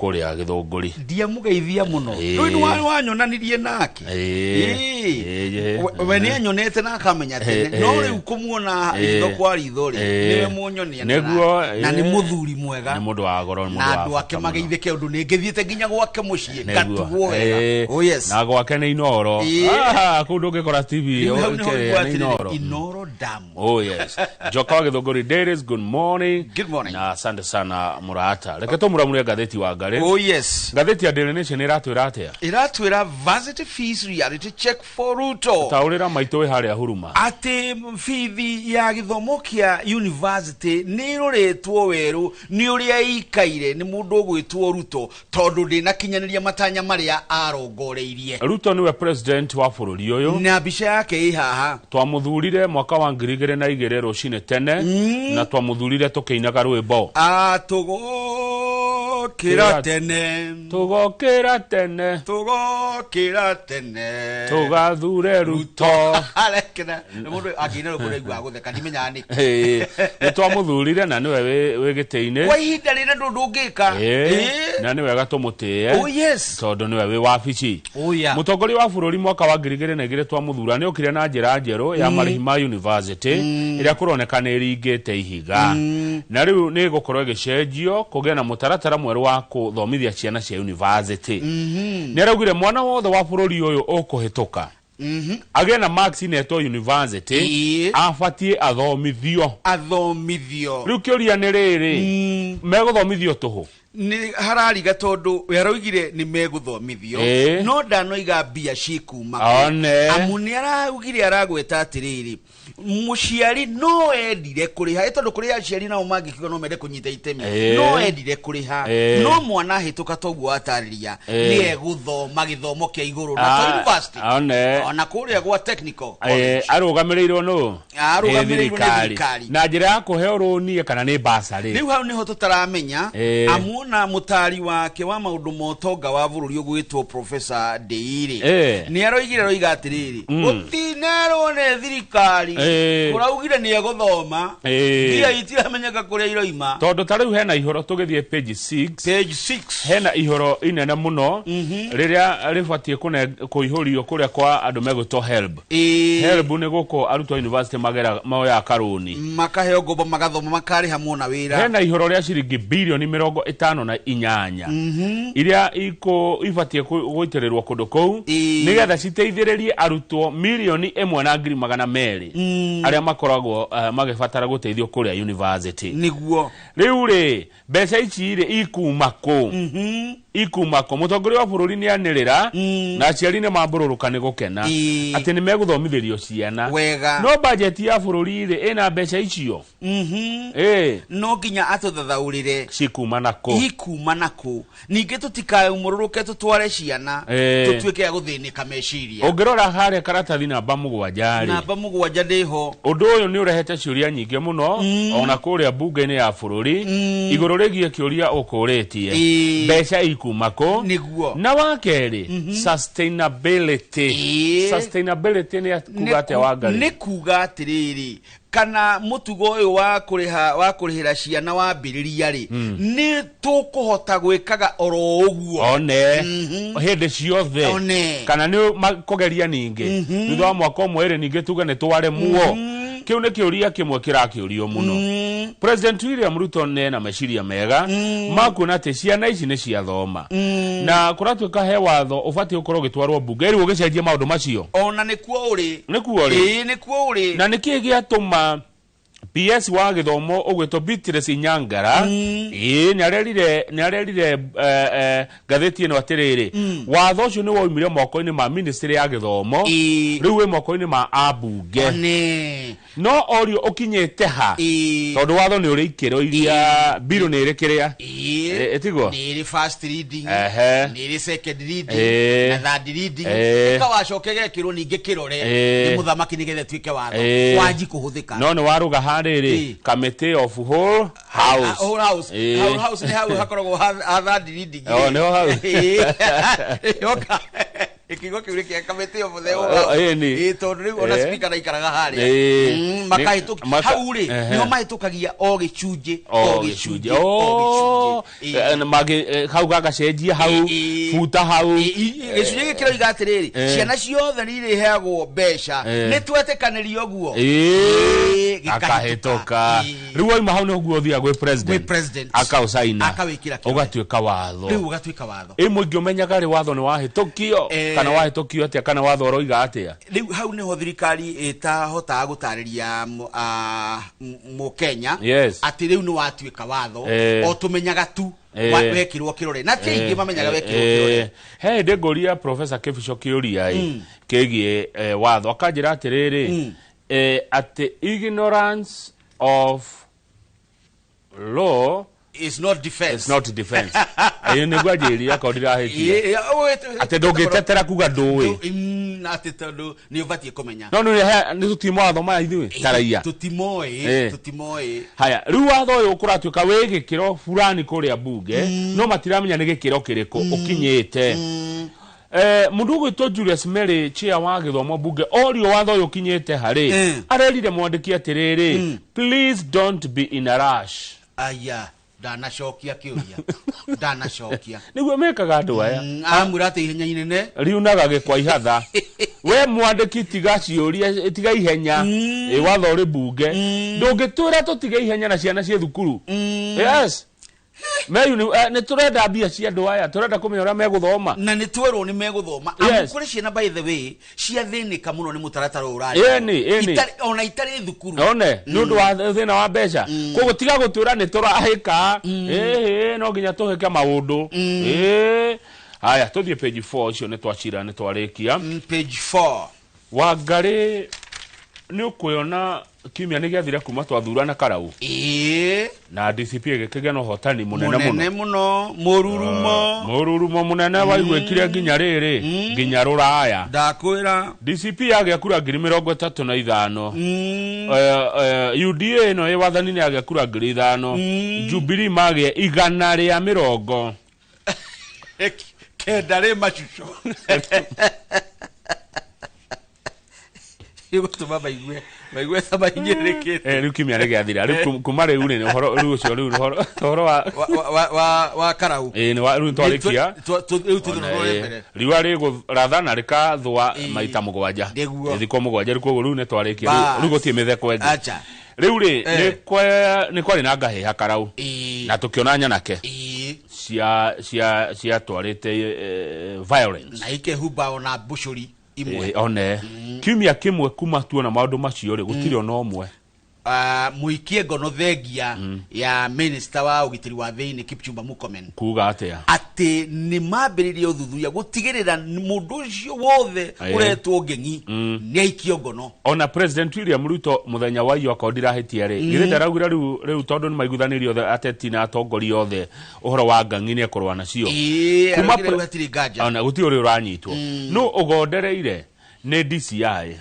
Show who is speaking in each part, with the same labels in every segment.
Speaker 1: Kũrĩa Gĩthũngũri.
Speaker 2: Ndiamũgeithia mũno. Rĩu nĩ wanyonanirie nake.
Speaker 1: Ĩĩ.
Speaker 2: We nĩ anyonete na akamenya tene, no rĩu kũmuona ritho kwa ritho rĩ, nĩwe mũnyonia. Na nĩ mũthuri mwega.
Speaker 1: Nĩ mũndũ wa goro, nĩ mũndũ
Speaker 2: na
Speaker 1: wa
Speaker 2: andũ ake
Speaker 1: bata mũno.
Speaker 2: Mageithĩke ũndũ nĩ ngĩthiĩte nginya gwake mũciĩ ngatugwo wega. Oh yes.
Speaker 1: Na gwake nĩ Inoro. Ah, kũu ndũngĩkora TV.
Speaker 2: Rĩu hau nĩho
Speaker 1: kĩrĩa,
Speaker 2: nguga
Speaker 1: nĩ
Speaker 2: atĩrĩrĩ,
Speaker 1: Inoro.
Speaker 2: Inoro Dam.
Speaker 1: Oh yes. Njoka wa Gĩthũngũri Dailies, good morning.
Speaker 2: Good morning.
Speaker 1: Na asante sana mũrata. Reke tũmũramũre ngathĩti wa Ngarĩ.
Speaker 2: Oh yes.
Speaker 1: Ngathĩti ya Daily Nation ĩratwĩra atĩa?
Speaker 2: Ĩratwĩra varsity fees reality check for Ruto.
Speaker 1: Taũrĩra maitũ wĩ harĩa Huruma.
Speaker 2: Atĩ bithi ya gĩthomo kĩa university nĩ ĩrorĩtwo werũ nĩ ũrĩa ĩikaire nĩ mũndũ ũgwĩtwo Ruto, tondũ ndĩnakinyanĩria matanya marĩa arongoreirie.
Speaker 1: Ruto nĩwe president wa bũrũri ũyũ.
Speaker 2: Na mbica yake ĩ haha.
Speaker 1: Twamũthurire mwaka wa 2002 rũcinĩ tene, na twamũthurire tũkĩinaga rwĩmbo.
Speaker 2: Tũgokĩra tene.
Speaker 1: Tũgokĩra tene.
Speaker 2: Tũgokĩra tene.
Speaker 1: Tũgathure Ruto.
Speaker 2: Arekena nĩ mũndũ angĩina rwĩmbo rũiguaga gũtheka, ndimenyaga nĩkĩ.
Speaker 1: Nĩ twamũthurire na nĩwe wĩ gĩtĩ-inĩ.
Speaker 2: Kwa ihinda rĩrĩ ndũ ndũngĩka.
Speaker 1: Na nĩ wega tũmũtĩe.
Speaker 2: Oh yes.
Speaker 1: Tondũ nĩwe wĩ wabici.
Speaker 2: Oh yeah.
Speaker 1: Mũtongoria wa bũrũri mwaka wa 2002 twamũthura nĩ okire na njĩra njerũ ya marĩhi ma university, ĩrĩa kũroneka nĩ ĩringĩte ihiga, na rĩu nĩ ĩgũkorwo ĩgĩcenjio kũgĩe na mũtaratara mwerũ wa kũthomithia ciana cia university. Nĩ araugire mwana wothe wa bũrũri ũyũ ũkũhĩtũka agĩe na marks inetwo university abatiĩ athomithio.
Speaker 2: Athomithio.
Speaker 1: Rĩu kĩũria nĩ rĩrĩ, megũthomithio tũhũ?
Speaker 2: Nĩ harariga tondũ we araugire nĩ megũthomithio, no ndanoiga mbia cikuma kũ.
Speaker 1: One.
Speaker 2: Amu nĩ araugire, aragweta atĩrĩrĩ, mũciari no endire kũrĩha, ĩ tondũ kũrĩ aciari nao mangĩkiuga no mende kũnyita itemi, no endire kũrĩha, no mwana ahĩtũka toguo atarĩria, nĩ egũthoma gĩthomo kĩa igũrũ na to university,
Speaker 1: One.
Speaker 2: ona kũrĩa gwa technical college.
Speaker 1: Arũgamĩrĩirwo nũ?
Speaker 2: Arũgamĩrĩirwo nĩ thirikari.
Speaker 1: Na njĩra ya kũheo rũni kana nĩ basarĩ?
Speaker 2: Rĩu hau nĩho tũtaramenya. Amuona mũtari wake wa maũndũ ma ũtonga wa bũrũri ũgwĩtwo Professor Ndeire nĩ aroigire, aroiga atĩrĩrĩ, gũtinerwo nĩ thirikari, kũraugire nĩ egũthoma, mbia itiramenyeka kũrĩa iroima.
Speaker 1: Tondũ ta rĩu hena ihoro, tũgĩthiĩ page 6.
Speaker 2: Page 6.
Speaker 1: Hena ihoro inene mũno rĩrĩa rĩbatiĩ kũihũrio kũrĩa kwa andũ megwĩtwo HELB. HELB nĩ gũkũ arutwo a university magera moyaga karũni.
Speaker 2: Makaheo ngombo, magathoma, makarĩha mona wĩra.
Speaker 1: Hena ihoro rĩa ciringi bilioni 58 iria ibatiĩ gũitĩrĩrwo kũndũ kũu, nĩgetha citeithĩrĩrie arutwo 1,200,000 arĩa makoragwo magĩbatara gũteithio kũrĩa university. Rĩu rĩ, mbeca ici rĩ ikuma kũ? Ikuma kũ? Mũtongoria wa bũrũri nĩ anĩrĩra na aciari nĩ mambũrũrũka nĩ gũkena atĩ nĩ megũthomithĩrio ciana. No bajeti ya bũrũri rĩ, ĩna mbeca icio?
Speaker 2: No nginya atũthathaũrĩre.
Speaker 1: Cikuma na kũ?
Speaker 2: Ikuma na kũ? Ningĩ tũtikaumũrũrũke tũtware ciana, tũtuĩke a gũthĩnĩka meciria.
Speaker 1: Ũngĩrora harĩa karatathi namba 7 rĩ,
Speaker 2: Namba 7 ndĩho.
Speaker 1: Ũndũ ũyũ nĩ ũrehete ciũria nyingĩ mũno ona kũrĩa mbunge-inĩ ya bũrũri igũrũ rĩgiĩ kĩũria ũkũrĩtie, mbeca ikuma kũ? Na wa kerĩ, sustainability. Sustainability nĩ kuga atĩa, Wangari?
Speaker 2: Nĩ kuga atĩrĩrĩ, kana mũtugo ũyũ wa kũrĩha, wa kũrĩhĩra ciana wambĩrĩria rĩ, nĩ tũkũhota gwĩkaga oro ũguo
Speaker 1: one hĩndĩ ciothe,
Speaker 2: One.
Speaker 1: kana nĩ kũgeria ningĩ thutha wa mwaka ũmwe ĩrĩ ningĩ tuge nĩ twaremwo? Kĩu nĩ kĩũria kĩmwe kĩrakĩũrio mũno. President William Ruto nĩ na meciria mega ma kuona atĩ ciana ici nĩ ciathoma, na kũratuĩka he watho ũbatiĩ gũkorwo ũgĩtwarwo mbunge rĩu ũgĩcenjia maũndũ macio.
Speaker 2: Ona nĩkuo ũrĩ.
Speaker 1: Nĩkuo ũrĩ.
Speaker 2: Ĩĩ, nĩkuo ũrĩ.
Speaker 1: Na nĩkĩ gĩatũma PS wa gĩthomo ũgwĩtwo Beatrice Inyangara, ĩĩ, nĩ arerire ngathĩti ĩno atĩrĩrĩ, watho ũcio nĩ waumire moko-inĩ ma ministry ya gĩthomo, rĩu wĩ moko-inĩ ma ambunge. No orio ũkinyĩte ha, tondũ watho nĩ ũrĩ ikĩro iria mbirũ nĩ ĩrĩ kĩrĩa. Ĩtiguo?
Speaker 2: Nĩ ĩrĩ first reading, nĩ ĩrĩ second reading, na third reading, ĩkawacoke gekĩrwo ningĩ kĩrore nĩ mũthamaki nĩgetha ĩtuĩke watho wanji kũhũthĩka.
Speaker 1: No nĩ warũga harĩrĩ committee of whole house.
Speaker 2: Ah, whole house. Whole house nĩ hau hakoragwo ha third reading.
Speaker 1: Oh, nĩho hau.
Speaker 2: Yoka. Kiugo kĩu nĩ kĩa kamĩtĩ of the
Speaker 1: Oh,
Speaker 2: whole.
Speaker 1: ĩni.
Speaker 2: Ĩ, tondũ rĩu ona speaker ndaikaraga harĩa. Makahĩtũki hau rĩ, nĩho mahĩtũkagia o gĩcunjĩ
Speaker 1: o gĩcunjĩ o
Speaker 2: gĩcunjĩ. Ĩ.
Speaker 1: Na mangĩ hau gagacenjia hau, buta hau.
Speaker 2: Gĩcunjĩ gĩkĩ kĩroiga atĩrĩrĩ, ciana ciothe nĩ irĩheagwo mbeca, nĩ twetĩkanĩria ũguo. Gĩkahĩtũka.
Speaker 1: Akahĩtũka. Rĩu wauma hau nĩguo ũthiaga gwĩ
Speaker 2: Gwĩ
Speaker 1: president,
Speaker 2: president.
Speaker 1: akaũcaina,
Speaker 2: Akawĩkĩra kĩrore.
Speaker 1: Ũgatuĩka watho.
Speaker 2: Rĩu ũgatuĩka watho.
Speaker 1: Ĩ mũingĩ ũmenyaga rĩ watho nĩ wahĩtũkio, kana wahĩtũkio atĩa, kana watho ũroiga atĩa?
Speaker 2: Rĩu hau nĩho thirikari ĩtahotaga gũtarĩria mũkenya atĩ rĩu nĩ watuĩka watho. O tũmenyaga tu wekĩrwo kĩrore, na ti aingĩ mamenyaga wekĩrwo kĩrore.
Speaker 1: He hĩndĩ ngũria Professor Kĩbico kĩũria ĩ kĩgiĩ watho, akanjĩra atĩrĩrĩ, atĩ ignorance of law
Speaker 2: is not defense.
Speaker 1: Is not defense. Ĩ, nĩguo anjĩrire, akorwo ndirahĩtia, atĩ ndũngĩtetera kuga ndũĩ.
Speaker 2: Atĩ tondũ nĩ ũbatiĩ kũmenya.
Speaker 1: No nĩ tũti mawatho maya ithuĩ ta raia.
Speaker 2: Tũtimoĩ. Tũtimoĩ.
Speaker 1: Haya, rĩu watho ũyũ ũkũratuĩka wĩ gĩkĩro fulani kũrĩa bunge, no matiramenya nĩ gĩkĩro kĩrĩkũ ũkinyĩte. Mũndũ ũgwĩtwo Julius Mary, chair wa gĩthomo bunge, orio watho ũyũ ũkinyĩte harĩ, arerire mwandĩki atĩrĩrĩ, "Please don't be in a rush."
Speaker 2: Aya, ndanacokia kĩũria, ndanacokia.
Speaker 1: Nĩguo mekaga andũ aya.
Speaker 2: Aramwĩra atĩ ihenya inene
Speaker 1: riunaga gĩkwa ihatha. We mwandĩki, tiga ciũria, tiga ihenya. Ĩ watho ũrĩ bunge, ndũngĩtwĩra tũtige ihenya na ciana ciĩ thukuru. Yes, nĩ tũrenda mbia cia andũ aya, tũrenda kũmenya ũrĩa megũthoma.
Speaker 2: Na nĩ twerwo nĩ megũthoma, amu kũrĩ ciana, by the way, ciathĩnĩka mũno nĩ mũtaratara ũyũ ũrarĩ.
Speaker 1: Ĩni, ĩni.
Speaker 2: Ona itarĩ thukuru.
Speaker 1: One nĩ ũndũ wa thĩna wa mbeca, koguo tiga gũtwĩra nĩ tũrahĩka. Ĩhĩ, no nginya tũhĩke maũndũ. Ĩĩ, haya, tũthiĩ page 4. Ũcio nĩ twacira, nĩ twarĩkia.
Speaker 2: Page 4.
Speaker 1: Wangarĩ, nĩ ũkuona kiumia nĩ gĩathire kuma twathurana Karau, na DCP ĩgĩkĩgĩa na ũhotani mũnene
Speaker 2: mũnene
Speaker 1: mũno.
Speaker 2: Mũno, mũrurumo.
Speaker 1: Mũrurumo mũnene waiguĩkire nginya rĩrĩ, nginya rũraya.
Speaker 2: Ndakwĩra.
Speaker 1: DCP yagĩa kura 35,000. UDA ĩno ĩ wathani-inĩ yagĩa kura 5,000. Jubilee magĩa 190
Speaker 2: rĩ macuco ĩgũtũma maigue ta mahinyĩrĩrĩkĩte.
Speaker 1: Rĩu kiumia nĩ gĩathira rĩu, kuma rĩu rĩ, nĩ ũhoro rĩu ũcio, rĩu ũhoro wa
Speaker 2: wa Karau.
Speaker 1: Ĩ, nĩ rĩu nĩ twarĩkia.
Speaker 2: Rĩu tũthiĩ mbere.
Speaker 1: Riũa rĩgũratha na rĩkathũa maita 7.
Speaker 2: Nĩguo.
Speaker 1: Thikũ 7 rĩu, koguo rĩu nĩ twarĩkia.
Speaker 2: Bas.
Speaker 1: Rĩu gũtirĩ mĩtheko ĩngĩ.
Speaker 2: Acha.
Speaker 1: Rĩu rĩ, nĩ kwarĩ na ngahĩha Karau, na tũkĩona nyanake cia cia ciatwarĩte violence
Speaker 2: na ikehumba ona mbucũri imwe.
Speaker 1: One kiumia kĩmwe kuma tuona maũndũ macio rĩ, gũtirĩ ona ũmwe.
Speaker 2: Mũikie ngono thengia ya minister wa ũgitĩri wa thĩinĩ Kipchumba Murkomen
Speaker 1: kuga atĩa?
Speaker 2: Atĩ nĩ mambĩrĩria ũthuthuria gũtigĩrĩra mũndũ ũcio wothe ũretwo ngeng'i nĩ aikio ngono.
Speaker 1: Ona President William Ruto mũthenya wa iyo, akorwo ndirahĩtia rĩ, githĩ ndaraugire rĩu rĩu tondũ nĩ maiguithanirie othe ateti na atongoria othe, ũhoro wa ngang'i nĩ ekũrũa nacio.
Speaker 2: Kuma araugire rĩu hatirĩ nganja.
Speaker 1: Ona gũtirĩ ũrĩa ũranyitwo no ũgondereire nĩ DCI.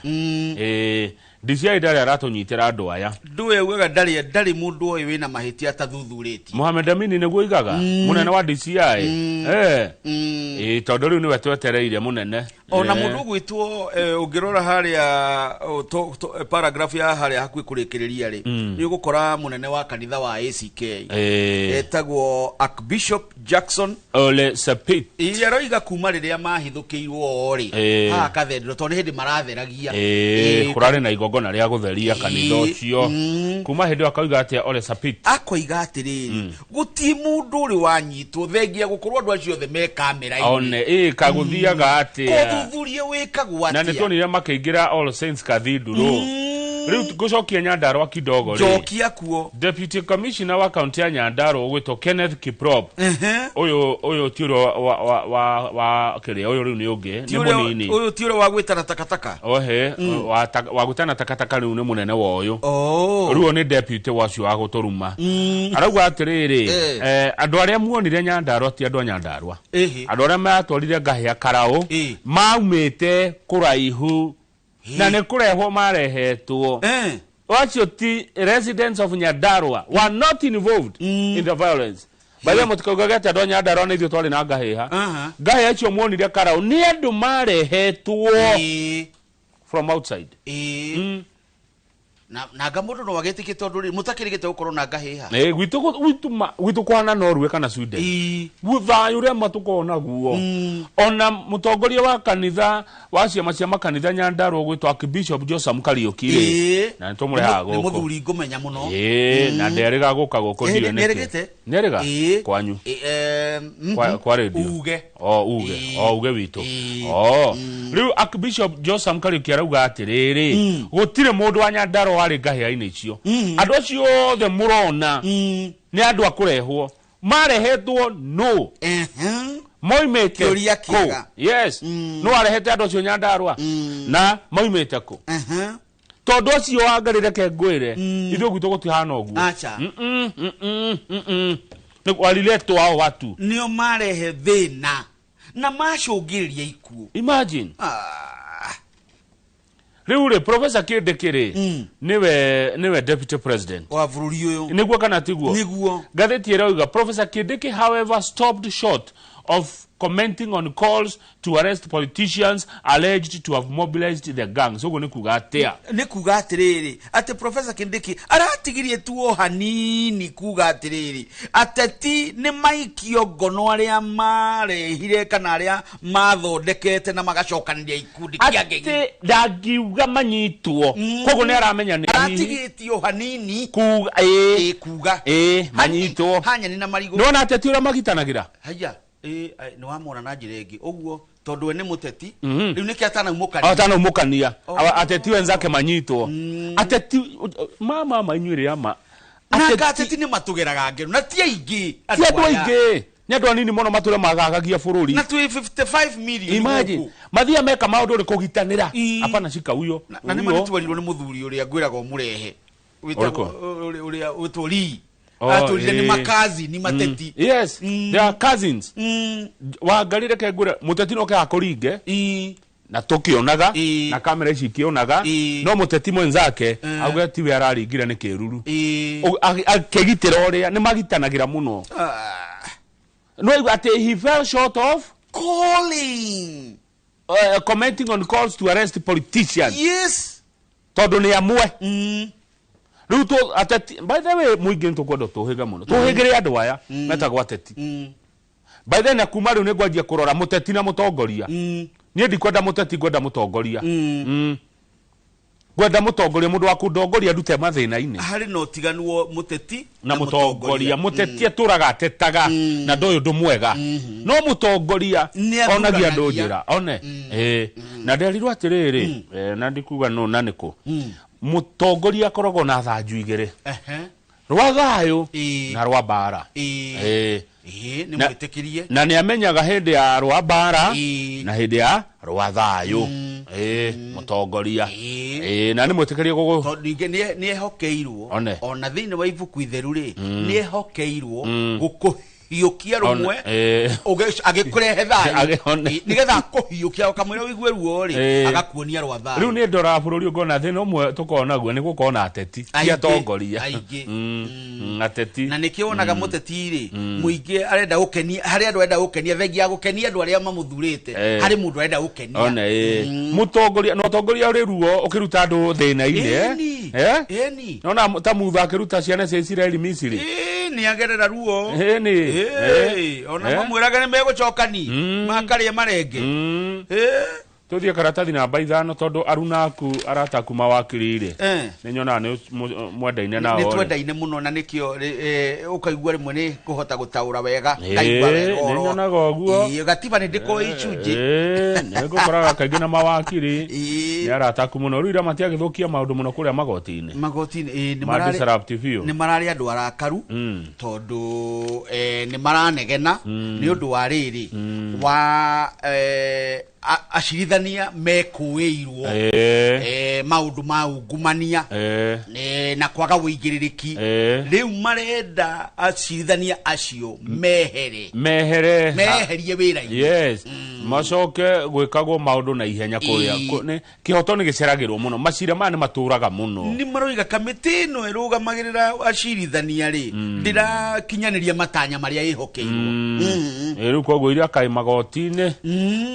Speaker 1: DCI ndarĩ aratũnyitĩra andũ aya.
Speaker 2: Ndũĩ augaga ndarĩ mũndũ ũyũ wĩna mahĩtia atathuthurĩtie.
Speaker 1: Mohamed Amini nĩguo oigaga, mũnene wa DCI. Ĩ, tondũ rĩu nĩwe twetereire mũnene.
Speaker 2: Ona mũndũ ũgwĩtwo ũngĩrora harĩa oh, paragraph ya harĩa hakuhĩ kũrĩkĩrĩria rĩ, nĩ ũgũkora mũnene wa kanitha wa ACK etagwo Archbishop Jackson
Speaker 1: Ole Sapit.
Speaker 2: Ĩ, aroiga kuma rĩrĩa mahithũkĩirwo rĩ, haha kathendero, tondũ nĩ hĩndĩ maratheragia.
Speaker 1: Kũrarĩ na igongona rĩa gũtheria kanitha ũcio. Kuma hĩndĩ ĩyo akauga atĩa Ole Sapit?
Speaker 2: Akoiga atĩrĩrĩ, gũtirĩ mũndũ ũrĩ wanyitwo thengia gũkorwo andũ acio othe me kamera-inĩ.
Speaker 1: One ĩ kagũthiaga atĩa?
Speaker 2: Kũthuthuria wĩkagwo
Speaker 1: Na nĩ
Speaker 2: atĩa?
Speaker 1: tuonire makĩingĩra All Saints Cathedral. Rĩu ngũcokia Nyandarua kidogo rĩ.
Speaker 2: Njokia kuo.
Speaker 1: Deputy Commissioner wa kaunti ya Nyandarua ũgwĩtwo Kenneth Kiprop, ũyũ ti ũrĩa wa kĩrĩa, ũyũ rĩu nĩ ũngĩ,
Speaker 2: Ti
Speaker 1: nĩ mũnini.
Speaker 2: Ũyũ ti ũrĩa wa gwĩtana takataka.
Speaker 1: Ohe wa gwĩtana takataka, rĩu nĩ mũnene wa ũyũ. Rĩu ũyũ nĩ deputy wacio wa gũtũruma. Arauga atĩrĩrĩ, andũ arĩa muonire Nyandarua ti andũ a Nyandarua. Andũ arĩa matwarire ngahĩa Karau maumĩte kũraihu na nĩ kũrehwo marehetwo. Wacio ti residents of Nyandarua, were not involved in the violence. By the mũtikaugage atĩ andũ a Nyandarua nĩ ithuĩ twarĩ na ngahĩha. Ngahĩha icio muonire karau nĩ andũ marehetwo from outside.
Speaker 2: Na nga mũndũ no agĩtĩkie tondũ rĩ mũtakĩrĩgĩte gũkorwo na ngahĩha.
Speaker 1: Gwitũ gwitũ kũhana Norway kana Sweden. Thayũ ũrĩa matũkoragwo naguo. Ona mũtongoria wa kanitha wa ciama cia makanitha Nyandarua gwĩtwo Archbishop Josam Kariũki rĩ, na nĩtũmũrehaga
Speaker 2: Nĩ gũkũ. Mũthuri ngũmenya mũno.
Speaker 1: Na nderĩga gũka gũkũ ndiũĩ nĩkĩ.
Speaker 2: Nĩerĩgĩte?
Speaker 1: Nĩerĩga? Kwanyu. Kwa radio.
Speaker 2: Uge.
Speaker 1: O uge. O uge witũ. O rĩu Archbishop Josam Kariũki arauga atĩrĩrĩ, gũtirĩ mũndũ wa Nyandarua warĩ ngahĩha-inĩ icio. Andũ acio othe mũrona nĩ andũ a kũrehwo, marehetwo no moimĩte
Speaker 2: Kĩũria
Speaker 1: kũ?
Speaker 2: kĩega.
Speaker 1: Yes, no arehete andũ acio Nyandarua na moimĩte kũ? Tondũ acio wangarĩ, reke ngwĩre, ithuĩ gwitũ gũtihana ũguo.
Speaker 2: Acha.
Speaker 1: Nĩ waliletwo hao watu.
Speaker 2: Nĩo marehe thĩna na macũngĩrĩria ikuũ.
Speaker 1: Imagine.
Speaker 2: Ah.
Speaker 1: Rĩu rĩ, Professor Kindiki rĩ, nĩwe deputy president
Speaker 2: wa bũrũri ũyũ.
Speaker 1: Nĩguo kana tiguo?
Speaker 2: Nĩguo.
Speaker 1: Ngathĩti ĩrauga Professor Kindiki, however, stopped short of commenting on calls to arrest politicians alleged to have mobilized the gangs. Ũguo nĩ kuga atĩa?
Speaker 2: Nĩ kuga atĩrĩrĩ, atĩ Professor Kindiki aratigirie tu o hanini kuga atĩrĩrĩ, ateti nĩ maikio ngono arĩa marehire kana arĩa mathondekete na magacokanĩria ikundi kĩa ngegi.
Speaker 1: Atĩ ndangiuga manyitwo, koguo nĩ aramenya nĩ hihi
Speaker 2: Aratigĩtie o hanini
Speaker 1: kuga ĩĩ.
Speaker 2: Ĩ, kuga
Speaker 1: Ĩĩ, manyitwo.
Speaker 2: Hanyeni na marigũ.
Speaker 1: Nĩwona ateti ũrĩa magitanagĩra?
Speaker 2: Haya, ĩ, nĩ wamona na njĩra ĩngĩ ũguo tondũ we nĩ mũteti. Rĩu nĩkĩ atanaumũkania?
Speaker 1: Atanaumũkania. Ateti wenzake manyitwo, ateti mama inyuĩ rĩ ama
Speaker 2: Na anga ateti nĩ matũgeraga ngero na ti aingĩ.
Speaker 1: Ti andũ
Speaker 2: aya.
Speaker 1: Aingĩ nĩ andũ anini mũno matũre magagagia bũrũri.
Speaker 2: Na twĩ 55 million
Speaker 1: Imagine.
Speaker 2: gũkũ.
Speaker 1: Mathia meka maũndũ rĩ kũgitanĩra, hapana shika huyo.
Speaker 2: Na nĩ
Speaker 1: huyo.
Speaker 2: manĩtwerirwo nĩ mũthuri ũrĩa ngwĩraga ũmũrehe. Wĩtagwo-
Speaker 1: Ũrĩkũ?
Speaker 2: Ũrĩa wĩtwo Lee.
Speaker 1: Oh,
Speaker 2: Atũrire nĩ makazi nĩ mateti.
Speaker 1: Yes, they are cousins. Wangarĩ, reke ngwĩre, mũteti no ke akũringe na tũkĩonaga na kamera ici ikĩonaga, no mũteti mwenzake auge tiwe araringire, nĩ kĩruru. Akĩgitĩra ũrĩa nĩ magitanagĩra mũno. No igua atĩ he fell short of
Speaker 2: calling
Speaker 1: commenting on calls to arrest politicians tondũ nĩ amwe. Rĩu tũ ateti, by the way, mũingĩ nĩ tũkwenda tũhĩge mũno, tũhĩgĩre andũ aya metagwo ateti. By the way, na kuma rĩu nĩ ngwanjia kũrora mũteti na mũtongoria. Niĩ ndikwenda mũteti, ngwenda mũtongoria. Ngwenda mũtongoria, mũndũ wa kũndongoria ndute mathĩna-inĩ.
Speaker 2: Harĩ na ũtiganu wa mũteti
Speaker 1: na mũtongoria. Mũteti atũraga atetaga na ndoyũ ũndũ mwega, no mũtongoria
Speaker 2: Nĩ
Speaker 1: onagia andũ
Speaker 2: athuranagia.
Speaker 1: njĩra one. Ĩĩ, na nderirwo atĩrĩrĩ, na ndikuga nũ na nĩkũ, mũtongoria akoragwo na thanju igĩrĩ, rwa thayũ na rwa mbara. Ĩĩ.
Speaker 2: Ĩĩ, nĩ mwĩtĩkĩrie.
Speaker 1: Na nĩ amenyaga hĩndĩ ya rwa mbara na hĩndĩ ya rwa thayũ. Ĩĩ, mũtongoria. Ĩĩ, na nĩ mwĩtĩkĩrie gũgũ
Speaker 2: Tondũ ningĩ nĩ ehokeirwo
Speaker 1: One.
Speaker 2: ona thĩinĩ wa ibuku itheru rĩ, nĩ ehokeirwo gũkũhiũkia rũmwe agĩkũrehe thayũ.
Speaker 1: One.
Speaker 2: Nĩgetha akũhiũkia ũkamwĩra ũigue ruo rĩ, agakuonia rwa thayũ.
Speaker 1: Rĩu nĩ ndoraga bũrũri ũyũ ngona thĩna ũmwe tũkoragwo naguo nĩ gũkorwo na ateti ti
Speaker 2: Aingĩ,
Speaker 1: atongoria.
Speaker 2: Aingĩ.
Speaker 1: Ateti.
Speaker 2: Na nĩkĩo wonaga mũteti rĩ, mũingĩ arenda gũkenia, harĩ andũ arenda gũkenia, thengia ya gũkenia andũ arĩa mamũthurĩte, harĩ mũndũ arenda gũkenia.
Speaker 1: One, ĩĩ, mũtongoria na ũtongoria ũrĩ ruo ũkĩruta andũ thĩna-inĩ, eh?
Speaker 2: Ĩni.
Speaker 1: Eh?
Speaker 2: Ĩni.
Speaker 1: Nona ta Mutha akĩruta ciana cia Isiraeli Misiri.
Speaker 2: Ĩĩ, nĩ agerera ruo.
Speaker 1: Ĩni.
Speaker 2: Ĩĩ, ona mamwĩraga nĩ megũcokani makarĩa marenge. Ĩĩ.
Speaker 1: Tũthiĩ karatathi namba 5, tondũ aruna aku, arata aku mawakiri rĩ, nĩ nyonaga nĩ mwendaine nao
Speaker 2: Nĩ
Speaker 1: rĩ.
Speaker 2: twendaine mũno, na nĩkĩo ũkaigua rĩmwe nĩ kũhota gũtaũra wega, ngaigua wega
Speaker 1: nĩ
Speaker 2: ũhoro.
Speaker 1: nyonaga ũguo.
Speaker 2: Ĩĩ, gatiba nĩ ndĩkoĩ icunjĩ.
Speaker 1: Ĩĩ, nĩ ngũkoraga kaingĩ na mawakiri.
Speaker 2: Ĩĩ.
Speaker 1: Nĩ arata aku mũno. Rĩu ira matiagĩthũkia maũndũ mũno kũrĩa magoti-inĩ.
Speaker 2: Magoti-inĩ, ĩĩ, nĩ
Speaker 1: Ma disrupt biũ.
Speaker 2: Nĩ mararĩ andũ arakaru tondũ nĩ maranegena nĩ ũndũ wa rĩrĩ wa acirithania mekũĩirwo maũndũ ma ungumania na kwaga wĩigĩrĩrĩki. Rĩu marenda acirithania acio mehere.
Speaker 1: Mehere.
Speaker 2: Meherie wĩra-inĩ.
Speaker 1: Yes. Macoke gwĩkagwo maũndũ na ihenya kũrĩa. Kĩhoto nĩ gĩceragĩrwo mũno, macira maya nĩ matũraga mũno.
Speaker 2: Nĩ maroiga kamĩtĩ ĩno ĩrũgamagĩrĩra acirithania rĩ, ndĩrakinyanĩria matanya marĩa ĩhokeirwo.
Speaker 1: Rĩu koguo iria kaĩ magoti-inĩ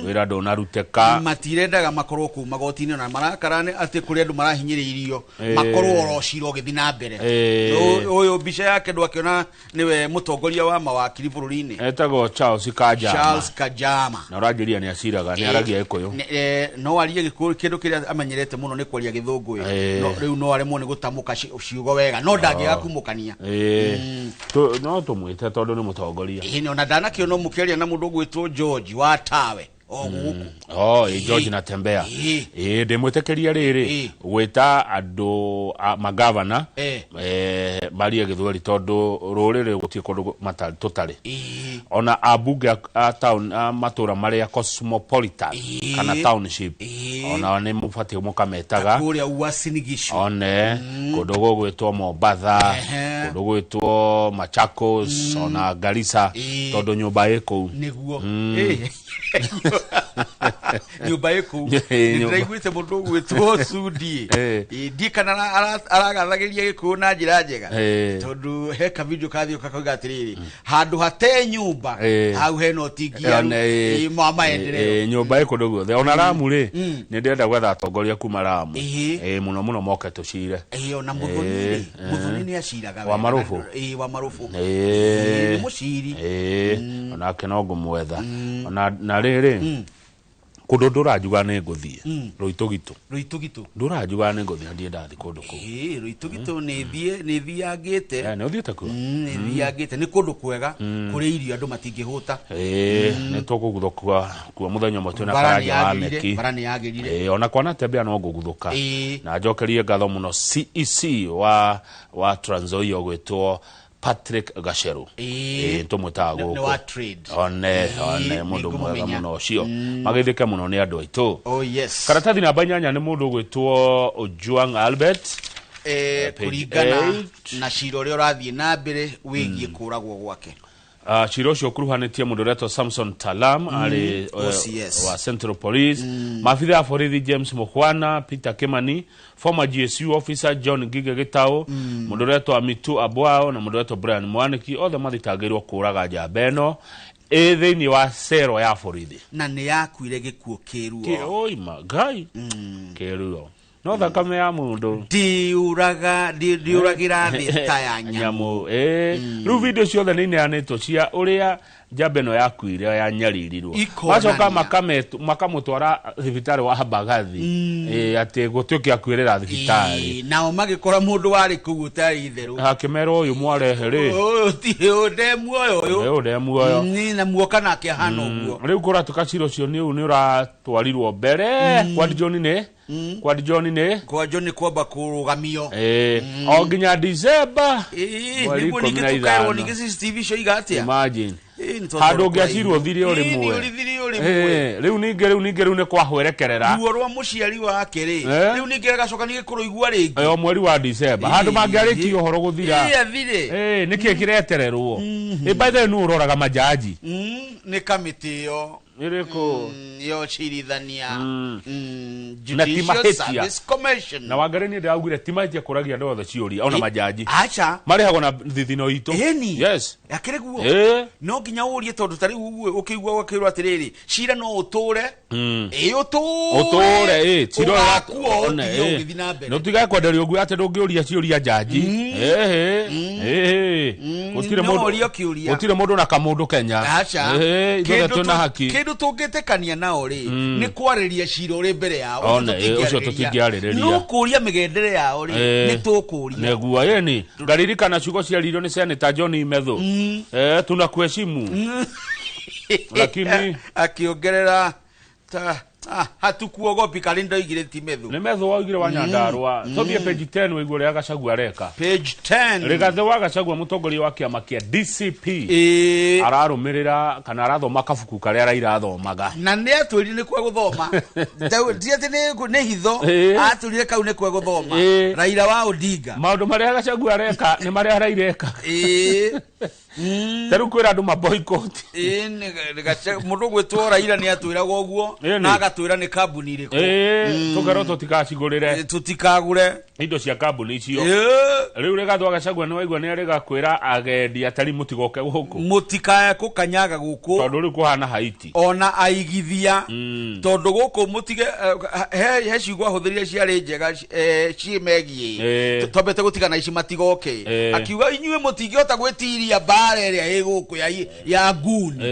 Speaker 1: wĩra ndũnarutĩka.
Speaker 2: Matirendaga makorwo kũu magoti-inĩ, na marakara nĩ atĩ kũrĩ andũ marahinyĩrĩirio, makorwo oro cira ũgĩthiĩ na mbere. Ũyũ mbica yake ndwakĩona nĩwe mũtongoria wa mawakiri bũrũri-inĩ.
Speaker 1: Etagwo Charles Kajama.
Speaker 2: Charles Kajama.
Speaker 1: Na ũranjĩria nĩ aciraga, nĩ aragia Gĩkũyũ.
Speaker 2: No arie Gĩkũyũ, kĩndũ kĩrĩa amenyerete mũno nĩ kwaria Gĩthũngũ. No rĩu no aremwo nĩ gũtamũka ciugo wega, no ndangĩaga kumũkania.
Speaker 1: No tũmwĩte tondũ nĩ mũtongoria.
Speaker 2: Ĩĩ, ona ndanakĩona mũkĩaria na mũndũ ũgwĩtwo George wa Tawe o gũkũ.
Speaker 1: Oh, ĩ George Natembea. Ĩ ndĩmwĩtĩkĩria rĩrĩ gwĩta andũ a magavana marie Gĩthweri, tondũ rũrĩrĩ gũtirĩ kũndũ tũtarĩ. Ona ambunge a town, a matũra marĩa cosmopolitan kana township, ona nĩ mũbatiĩ mũkametaga.
Speaker 2: Kũrĩa Uasin Gishu.
Speaker 1: One kũndũ gũgwĩtwo Mombatha, kũndũ gwĩtwo Machakos, ona Garissa, tondũ nyũmba ĩ kũu.
Speaker 2: Nĩguo. Nyũmba ĩ kũu. Nĩndĩraiguĩte mũndũ ũgwĩtwo Sudi. Ndiĩ kana aragathagĩria Gĩkũyũ na njĩra njega, tondũ he ka video kathiĩ kakauga atĩrĩrĩ, handũ hate nyũmba, hau hena ũtingiaru ma maendeleo.
Speaker 1: Nyũmba ĩ kũndũ guothe, ona Ramu rĩ, nĩ ndĩrenda gwetha atongoria kuma Ramu. Mũno mũno moke tũcire.
Speaker 2: Ona Mũthoni rĩ, Mũthoni nĩ aciraga
Speaker 1: Wa
Speaker 2: wega.
Speaker 1: Marũbũ?
Speaker 2: Wa Marũbũ. Nĩ mũciri.
Speaker 1: Onake no ngũmwetha. Ona na rĩrĩ, kũndũ ndũranjuga nĩ ngũthiĩ Rũitũgitũ.
Speaker 2: Rũitũgitũ.
Speaker 1: Ndũranjuga nĩ ngũthiĩ na ndirĩ ndathiĩ kũndũ kũu.
Speaker 2: Rũitũgitũ nĩ thiĩ, nĩ thiangĩte.
Speaker 1: Nĩ ũthiĩte kuo?
Speaker 2: Nĩ thiangĩte, nĩ kũndũ kwega kũrĩ irio andũ matingĩhũta.
Speaker 1: Nĩ tũkũguthũka kuo mũthenya ũmwe twĩna
Speaker 2: Bara nĩ
Speaker 1: Karanja wa
Speaker 2: yagĩrire,
Speaker 1: Meki.
Speaker 2: bara nĩ yagĩrire.
Speaker 1: Ona kwanatembea no ngũguthũka. Na njokerie ngatho mũno CEC wa Trans Nzoia ũgwĩtwo Patrick Gacheru. Tũmwĩtaga
Speaker 2: Nĩ
Speaker 1: gũkũ.
Speaker 2: wa trade.
Speaker 1: One, one, mũndũ mwega
Speaker 2: nĩngũmũmenya.
Speaker 1: mũno ũcio. Mageithĩke mũno nĩ andũ aitũ.
Speaker 2: Oh yes.
Speaker 1: Karatathi namba 8 nĩ mũndũ ũgwĩtwo Ojwang Albert. Page
Speaker 2: Kũringana
Speaker 1: 8.
Speaker 2: na cira ũrĩa ũrathiĩ na mbere wĩgiĩ kũragwo gwake.
Speaker 1: Cira ũcio ũkuruhanĩtie mũndũ ũretwo Samson Talam, arĩ
Speaker 2: OCS.
Speaker 1: wa Central Police, maabitha ya borithi James Mukhwana, Peter Kimani, former GSU officer John Ngige Gitau, mũndũ ũretwo Amitu Abwao na mũndũ ũretwo Brian Mwaniki, othe mathitangĩirwo kũraga njamba ĩno ĩ thĩinĩ wa cero ya borithi.
Speaker 2: Na nĩ yakuire gĩkuũ kĩruo.
Speaker 1: Oima ngai kĩruo, no thakame ya mũndũ
Speaker 2: Ndiũraga, ndiũragĩra thĩ ta ya nyamũ.
Speaker 1: Nyamũ. Rĩu video ciothe nĩ ineanĩtwo cia ũrĩa njamba ĩno yakuire, yanyaririrwo.
Speaker 2: Ikonania.
Speaker 1: Macoka makamũtwara thibitarĩ wa Mbagathi, atĩ gũtuĩke akuĩrĩra thibitarĩ.
Speaker 2: Nao magĩkora mũndũ warĩ kũu ũtarĩ itherũ.
Speaker 1: Akĩmerwo ũyũ mwarehe rĩ,
Speaker 2: Ũyũ ti ũyũ nde muoyo ũyũ.
Speaker 1: Ũyũ nde muoyo.
Speaker 2: Ni na muoka nake ahana ũguo.
Speaker 1: Rĩu kũratuĩka cira ũcio nĩ ũratwarirwo mbere kwa John, nĩ kwa John nĩ
Speaker 2: Kwa John kwamba kũrũgamio.
Speaker 1: O nginya December mweri
Speaker 2: Nĩguo
Speaker 1: 15.
Speaker 2: Ningĩ tũkerwo ningĩ CCTV icio iga atĩa.
Speaker 1: Imagine.
Speaker 2: Nĩ tondũ
Speaker 1: Handũ ũngĩacirwo ũthire o
Speaker 2: Nĩ
Speaker 1: rĩmwe.
Speaker 2: ũrithire o rĩmwe.
Speaker 1: Rĩu ningĩ rĩu nĩ kwahwerekerera.
Speaker 2: Ruo rwa mũciari wake rĩ, rĩu ningĩ agacoka ningĩ kũrũigua rĩngĩ.
Speaker 1: O mweri wa December handũ mangĩarĩkia ũhoro gũthira.
Speaker 2: Athire.
Speaker 1: Nĩkĩ kĩretererwo? By the way, nũ ũroraga majaji?
Speaker 2: Nĩ kamĩtĩ ĩyo.
Speaker 1: Ĩrĩkũ?
Speaker 2: Yo cirithania.
Speaker 1: Na ti
Speaker 2: Judicial
Speaker 1: mahĩtia.
Speaker 2: Service Commission.
Speaker 1: Na wangari niĩ ndĩraugire ti mahĩtia kũragia andũ othe ciũria, ona majaji
Speaker 2: Aca.
Speaker 1: marĩhagwo na thithino itũ.
Speaker 2: Ĩni.
Speaker 1: Yes.
Speaker 2: Akĩrĩ guo. No nginya ũrie, tondũ ta rĩu ũguo ũkĩigua ũgakĩrwo atĩrĩrĩ, cira no ũtũre, ĩ ũtũre.
Speaker 1: Ũtũre ĩ cira ũyũ
Speaker 2: Ũgakuo
Speaker 1: one,
Speaker 2: ũthiĩ ũgĩthiĩ na mbere.
Speaker 1: Nĩ ũtigage kwenderio ũguo atĩ ndũngĩũria ciũria jaji. Gũtirĩ
Speaker 2: No
Speaker 1: mũndũ
Speaker 2: ũrio kĩũria.
Speaker 1: Gũtirĩ mũndũ na kamũndũ Kenya.
Speaker 2: Aca.
Speaker 1: Ithuothe
Speaker 2: Kĩndũ
Speaker 1: twĩna haki.
Speaker 2: Kĩndũ tũngĩtĩkania nao rĩ, nĩ kwarĩria cira ũrĩ mbere yao.
Speaker 1: One, ũcio tũtingĩarĩrĩria.
Speaker 2: No kũria mĩgendere yao rĩ, nĩ tũkũria.
Speaker 1: Nĩguo ĩni ngaririkana ciugo ciaririo nĩ Senator John Methu, tunakuheshimu lakini
Speaker 2: Akĩongerera ta Hatukuogopi karĩ ndoigire ti methu.
Speaker 1: Nĩ methu waugire wa Nyandarua. Tũthiĩ page 10 wĩigue ũrĩa Gachagua areka.
Speaker 2: Page 10.
Speaker 1: Rigathĩ wa Gachagua mũtongoria wa kĩama kĩa DCP ararũmĩrĩra kana arathoma kabuku karĩa Raila athomaga.
Speaker 2: Na nĩ atwĩrire nĩ kwa gũthoma. Ti atĩ nĩ hitho, atwĩrire kau nĩ kwa gũthoma. Raila wa Odinga.
Speaker 1: Maũndũ marĩa Gachagua areka nĩ marĩa Raila eka. Ta rĩu kwĩra andũ ma boycott.
Speaker 2: Mũndũ gwĩtwo Raila nĩ atwĩraga ũguo na agatwĩra nĩ kambuni ĩrĩkũ.
Speaker 1: Tũkerwo tũtikacigũrĩre.
Speaker 2: Tũtikagũre
Speaker 1: indo cia kambuni icio. Rĩu Rigathĩ wa Gachagua nĩ waigua nĩ arĩga kwĩra agendi atari mũtigoke gũkũ.
Speaker 2: Mũtikae kũkanyaga gũkũ.
Speaker 1: Tondũ rĩu kũhana Haiti.
Speaker 2: Ona aigithia. Tondũ gũkũ mũtige he ciugo ahũthĩrire ciarĩ njega ciĩmegiĩ. Twambĩte gũtigana ici matigoke. Akiuga inyuĩ mũtingĩhota gwĩtiria mbara ĩrĩa ĩ gũkũ ya nguni.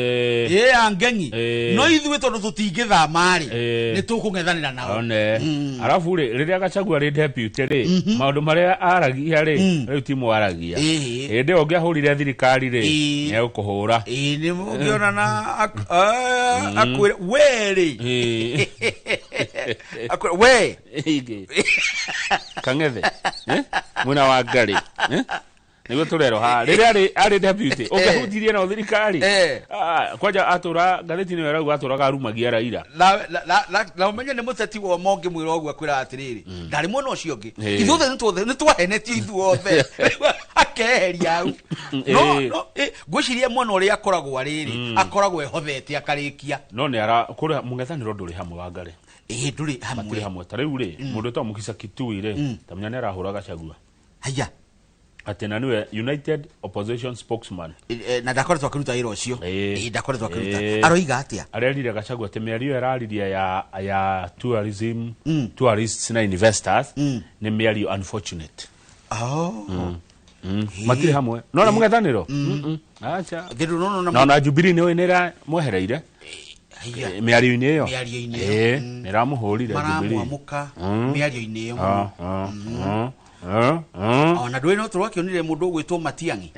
Speaker 2: Ya ngengi. No ithuĩ tondũ tũtingĩthama rĩ, nĩ tũkũng'ethanĩra nao.
Speaker 1: One. Arabu rĩ, rĩrĩa Gachagua arĩ deputy rĩ, maũndũ marĩa aragia rĩ, rĩu ti mwaragia. Hĩndĩ ĩyo ũngĩahũrire thirikari rĩ, nĩ egũkũhũra.
Speaker 2: Nĩ ũngĩona na akwĩre we rĩ. Akwĩre we.
Speaker 1: Kang'ethe. Mwena wa Ngarĩ. Nĩguo tũrerwo haha rĩrĩa arĩ deputy ũngĩahutirie na thirikari kwanja atũra ngathĩti-inĩ ĩyo ĩrauga atũraga arumagia Raila.
Speaker 2: Na ũmenye nĩ mũteti wa ũngĩmwĩra ũguo akwĩraga atĩrĩrĩ ndarĩ mwena ũcio ũngĩ ithuothe nĩ twahenetio ithuothe akeheria hau. No ngwĩciria mwena ũrĩa akoragwo arĩ akoragwo ehothete akarĩkia.
Speaker 1: No nĩ ara kũrĩa mũng'ethanĩro ndũrĩ hamwe wa Ngarĩ.
Speaker 2: Ndũrĩ hamwe.
Speaker 1: Matirĩ hamwe. Ta rĩu rĩ mũndũ wĩtagwo Mukisa Kitui rĩ ta menya nĩ arahũra Gachagua.
Speaker 2: Haya.
Speaker 1: Atĩ na nĩwe United Opposition Spokesman.
Speaker 2: Na ndakoretwo akĩruta wĩra ũcio. Ndakoretwo akĩruta. Aroiga atĩa?
Speaker 1: Arerire Gachagua atĩ mĩario ĩraririe ya tourism, tourists na investors nĩ mĩario unfortunate. Matirĩ hamwe. No na mũng'ethanĩro? Acha. Na Jubilee nĩ nĩramwehereire. Mĩario-inĩ ĩyo.
Speaker 2: Mĩario-inĩ ĩyo.
Speaker 1: Nĩramũhũrire Jubilee.
Speaker 2: Maramwamũka mĩario-inĩ ĩyo. Ona ndũĩ no tũrakĩonire mũndũ ũgwĩtwo Matiang'i.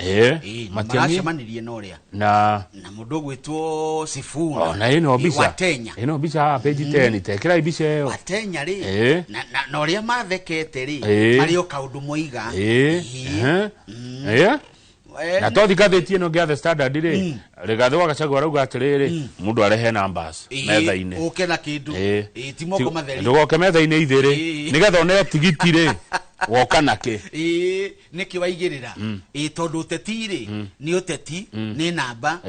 Speaker 2: Maracemanirie na ũrĩa.
Speaker 1: Na
Speaker 2: mũndũ ũgwĩtwo Sifuna.
Speaker 1: Na ĩno mbica.
Speaker 2: Watenya.
Speaker 1: Ĩno mbica haha page 10 tekĩrai mbica ĩyo.
Speaker 2: Watenya rĩ. Na ũrĩa mathekete rĩ. Marĩ o kaũndũ moiga.
Speaker 1: Na tothi ngathĩti ĩno ngĩa The Standard rĩ, Rigathĩ wa Gachagua arauga atĩrĩrĩ, mũndũ arehe numbers metha-inĩ.
Speaker 2: Ũke na kĩndũ. Ti moko matheri.
Speaker 1: Ndũgoke metha-inĩ ithĩrĩ. Nĩgetha ũneo tigiti rĩ. Woka nake.
Speaker 2: Nĩkĩ waigĩrĩra? Tondũ ũteti rĩ, nĩ ũteti, nĩ namba.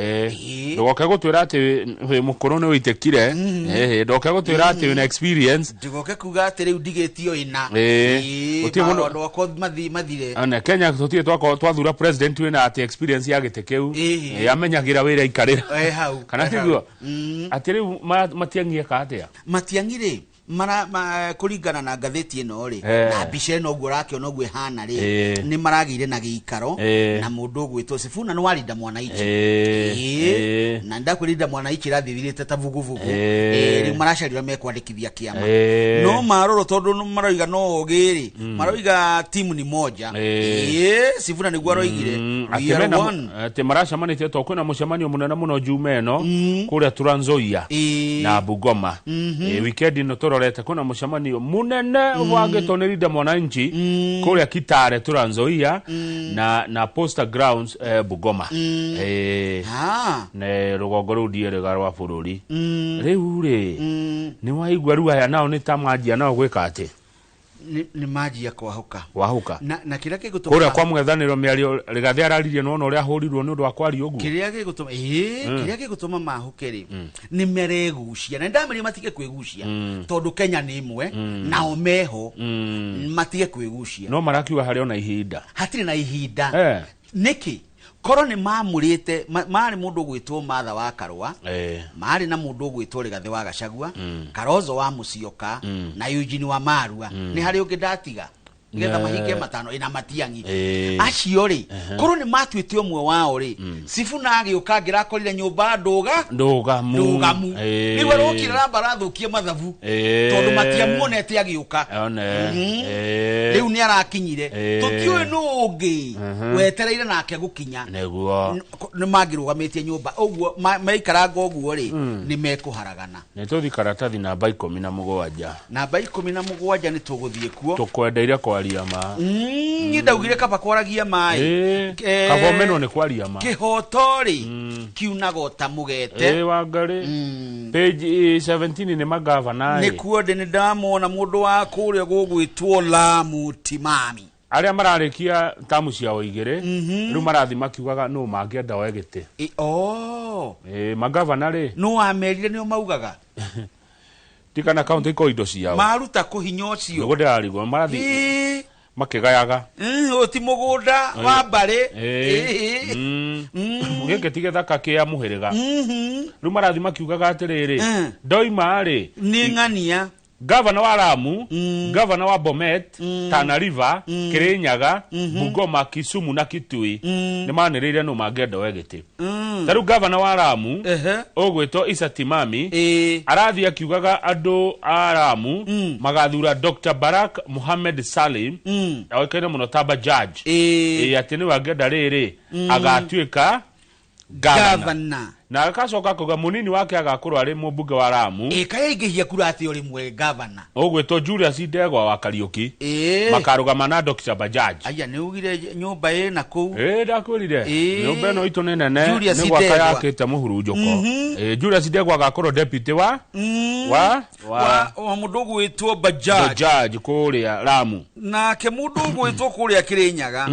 Speaker 1: Ndũgoke gũtwĩra atĩ wĩ mũkũrũ nĩ wĩitĩkire. Ndũgoke gũtwĩra atĩ wĩna experience.
Speaker 2: Ndũgoke kuga atĩ rĩu ndigĩtio ĩna. Maũndũ akwa mathire.
Speaker 1: Ona Kenya tũtirĩ twathura president wĩna atĩ experience ya gĩtĩ kĩu. Amenyagĩra wĩra aikarĩra.
Speaker 2: Hau.
Speaker 1: Kana tiguo? Atĩ rĩu Matiang'i eka atĩa?
Speaker 2: Matiang'i rĩ, kũringana na ngathĩti ĩno rĩ, na mbica ĩno ũguo ũrakĩona ũguo ĩhana rĩ, nĩ maragĩire na gĩikaro na mũndũ ũgwĩtwo Sifuna nĩ warinda Mwananchi. Na ndakwĩrinda Mwananchi ĩrathirĩte ta vuguvugu. Rĩu maracaria mekwandĩkithia kĩama. No maroro tondũ maroiga no ũgĩ rĩ, maroiga timu ni moja. Sifuna nĩguo aroigire. We are one.
Speaker 1: Atĩ maracemanĩtie to kwĩna mũcemanio mũnene mũno Juma ĩno kũrĩa Trans Nzoia na Bungoma. Weekend ĩno tũrorete kwĩna mũcemanio mũnene ũbangĩtwo nĩ Linda Mwananchi kũrĩa Kitale Trans Nzoia na Posta Grounds Bungoma. Ne rũgongo rũu ndiĩrĩga rwa bũrũri. Rĩu rĩ, nĩ waigua rĩu aya nao nĩ ta manjia nao gwĩka atĩ?
Speaker 2: Nĩ manjia kwahũka.
Speaker 1: Kwahũka.
Speaker 2: Na kĩrĩa gĩgũtũma
Speaker 1: kũrĩa kwa mũng'ethanĩro mĩario Rigathĩ araririe nĩwona ũrĩa ahũrirwo nĩ ũndũ wa kwaria ũguo.
Speaker 2: Kĩrĩa gĩgũtũma kĩrĩa gĩgũtũma mahũke rĩ, nĩ meregucia. Na ndameria matige kwĩgucia tondũ Kenya nĩ ĩmwe nao meho matige kwĩgucia.
Speaker 1: No marakiuga harĩ ona ihinda.
Speaker 2: Hatirĩ na ihinda. Nĩkĩ? Korwo nĩ mamũrĩte, marĩ mũndũ ũgwĩtwo Martha wa Karũa, marĩ na mũndũ ũgwĩtwo Rigathĩ wa Gachagua, Kalonzo wa Musyoka, na Eugene wa Marua. Nĩ harĩ ũngĩ ndatiga? Nĩgetha mahinge 5 ĩna Matiang'i. Acio rĩ, korwo nĩ matuĩte ũmwe wao rĩ, Sifuna agĩũka angĩrakorire nyũmba ndũgamu. Rĩu arokire aramba arathũkia mathabu tondũ matiamuonete agĩũka. Rĩu nĩ arakinyire. Tũtiũĩ nũ ũngĩ wetereire nake gũkinya.
Speaker 1: Nĩguo.
Speaker 2: Nĩ mangĩrũgamĩtie nyũmba ũguo maikaranga ũguo rĩ, nĩ mekũharagana.
Speaker 1: Nĩ tũthi karatathi namba 17.
Speaker 2: Namba 17 nĩ tũgũthiĩ kuo.
Speaker 1: Tũkwendeire kwaria ma.
Speaker 2: Niĩ ndaugire kaba kwaragia maĩ.
Speaker 1: Kaba ũmenwo nĩ kwaria ma.
Speaker 2: Kĩhoto rĩ, kiunaga ota mũgete.
Speaker 1: Wangarĩ. Page 17 nĩ magavana.
Speaker 2: Nĩkuo ndĩ nĩ ndamwona mũndũ wa kũrĩa gũgwĩtwo Lamu Timami.
Speaker 1: Arĩa mararĩkia tamu ciao igĩrĩ, rĩu marathi makiugaga nũ mangĩenda oe gĩtĩ. Magavana rĩ.
Speaker 2: Nũ wamerire nĩo maugaga?
Speaker 1: Tikana kaunti iko indo ciao.
Speaker 2: Maruta kũhinya ũcio.
Speaker 1: Nĩguo ndĩrarigwo, marathi makĩgayaga.
Speaker 2: Ũyũ ti mũgũnda wa mbarĩ.
Speaker 1: Gĩkĩ ti gĩthaka kĩa mũhĩrĩga. Rĩu marathi makiugaga atĩrĩrĩ, ndoima rĩ,
Speaker 2: Nĩ ng'ania.
Speaker 1: Gavana wa Lamu, gavana wa Bomet, Tana River, Kirinyaga, Bungoma, Kisumu na Kitui nĩ manĩrĩire nũ mangĩenda oe gĩtĩ. Ta rĩu gavana wa Lamu ũgwĩtwo Issa Timami arathiĩ akiugaga andũ a Lamu magathura Dr. Barak Mohamed Salim oĩkaine mũno ta Bajaj. Atĩ nĩwe angĩenda rĩrĩ agatuĩka gavana. Na agacoka akauga mũnini wake agakorwo arĩ mũmbunge wa Lamu.
Speaker 2: Kayaingĩhia kura atĩ o rĩmwe gavana.
Speaker 1: Ũgwĩtwo Julius Ndegwa wa Kariũki. Makarũgama na Dr. Bajaj.
Speaker 2: Aya nĩ ugire nyũmba ĩna kũu.
Speaker 1: Ndakwĩrire. Nyũmba ĩno itũ nĩ nene, nĩ gwaka yakĩte mũhurunjũko. Julius Ndegwa agakorwo deputy wa
Speaker 2: wa mũndũ ũgwĩtwo Bajaj.
Speaker 1: Bajaj kũrĩa Lamu.
Speaker 2: Nake mũndũ ũgwĩtwo kũrĩa Kĩrĩnyaga,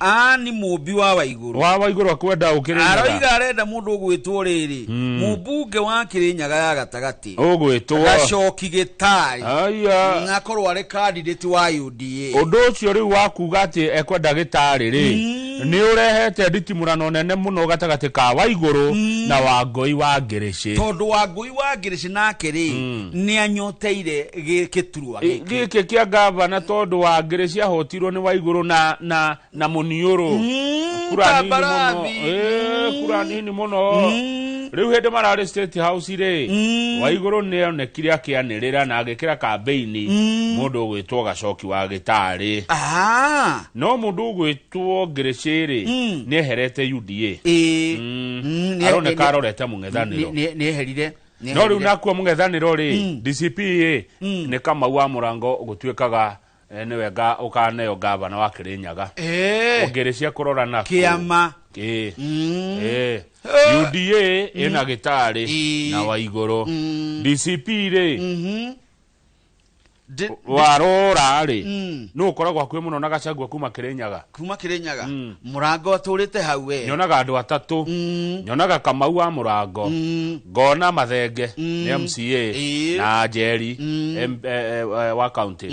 Speaker 2: ani mũmbi wa Waigũrũ.
Speaker 1: Wa Waigũrũ akwenda ũkĩrĩnyaga.
Speaker 2: Aroiga arenda mũndũ ũgwĩtwo rĩrĩ, mũmbunge wa Kĩrĩnyaga ya gatagatĩ.
Speaker 1: Ũgwĩtwo
Speaker 2: Gacoki Gĩtarĩ.
Speaker 1: Aya.
Speaker 2: Nakorwo arĩ candidate wa UDA.
Speaker 1: Ũndũ ũcio rĩu wa kuga atĩ ekwenda Gĩtarĩ rĩ, nĩ ũrehete nditimũrano nene mũno gatagatĩ ka Waigũrũ na Wangũi wa Ngĩrĩcĩ.
Speaker 2: Tondũ Wangũi wa Ngĩrĩcĩ nake rĩ, nĩ anyoteire gĩturwa gĩkĩ.
Speaker 1: Gĩkĩ kĩa gavana tondũ wa Ngĩrĩcĩ ahotirwo nĩ Waigũrũ na mũniũrũ. Kura nini mũno. Kura nini mũno. Rĩu hĩndĩ mararĩ State House rĩ, Waigũrũ nĩ onekire akĩanĩrĩra na agĩkĩra kambĩini mũndũ ũgwĩtwo Gacoki wa Gĩtarĩ. No mũndũ ũgwĩtwo Ngĩrĩcĩ rĩ, nĩ eherete UDA. Aroneka arorete mũng'ethanĩro.
Speaker 2: Nĩ eherire.
Speaker 1: No rĩu nakuo mũng'ethanĩro rĩ, DCP rĩ, nĩ Kamau wa Mũrango gũtuĩkaga nĩwe ũkaneo gavana wa Kĩrĩnyaga. Ngĩrĩcĩ kũrora nako.
Speaker 2: Kĩama.
Speaker 1: UDA ĩna Gĩtarĩ na Waigũrũ. DCP rĩ, warora rĩ, nũ ũkoragwo hakuhĩ mũno na Gachagua kuma Kĩrĩnyaga?
Speaker 2: Kuma Kĩrĩnyaga? Mũrango atũrĩte hau we.
Speaker 1: Nyonaga andũ atatũ. Nyonaga Kamau wa Mũrango, ngona Mathenge nĩ MCA na Njeri wa county.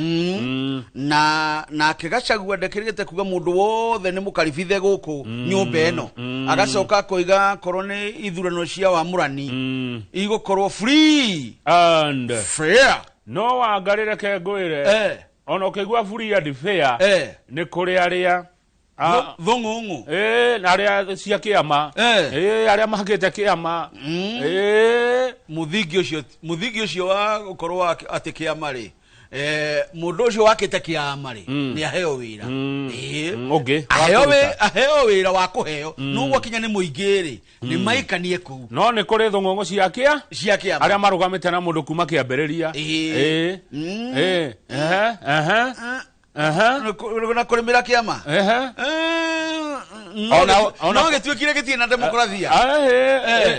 Speaker 2: Na nake Gachagua ndekĩrĩte kuga mũndũ wothe nĩ mũkaribithe gũkũ nyũmba ĩno. Agacoka akoiga korwo nĩ ithurano cia wamũrani igũkorwo free
Speaker 1: and
Speaker 2: fair.
Speaker 1: No wangarĩre ke ngwĩre, ona ũkĩigua free and fair, nĩ kũrĩ arĩa
Speaker 2: thũng'ũng'ũ.
Speaker 1: Na arĩa cia kĩama. Arĩa mahakĩte kĩama.
Speaker 2: Mũthingi ũcio wa gũkorwo atĩ kĩama rĩ, mũndũ ũcio wakĩte kĩama rĩ, nĩ aheo wĩra.
Speaker 1: Ũngĩ,
Speaker 2: Aheo wĩra wa kũheo. No gwakinya nĩ mũingĩ rĩ, nĩ maikanie kũu.
Speaker 1: No nĩ kũrĩ thũng'ũng'ũ cia kĩa?
Speaker 2: Cia kĩama.
Speaker 1: Arĩa marũgamĩte na mũndũ kuma kĩambĩrĩria.
Speaker 2: Na kũrĩmĩra kĩama? No gĩtuĩkire gĩtirĩ na demokrathia.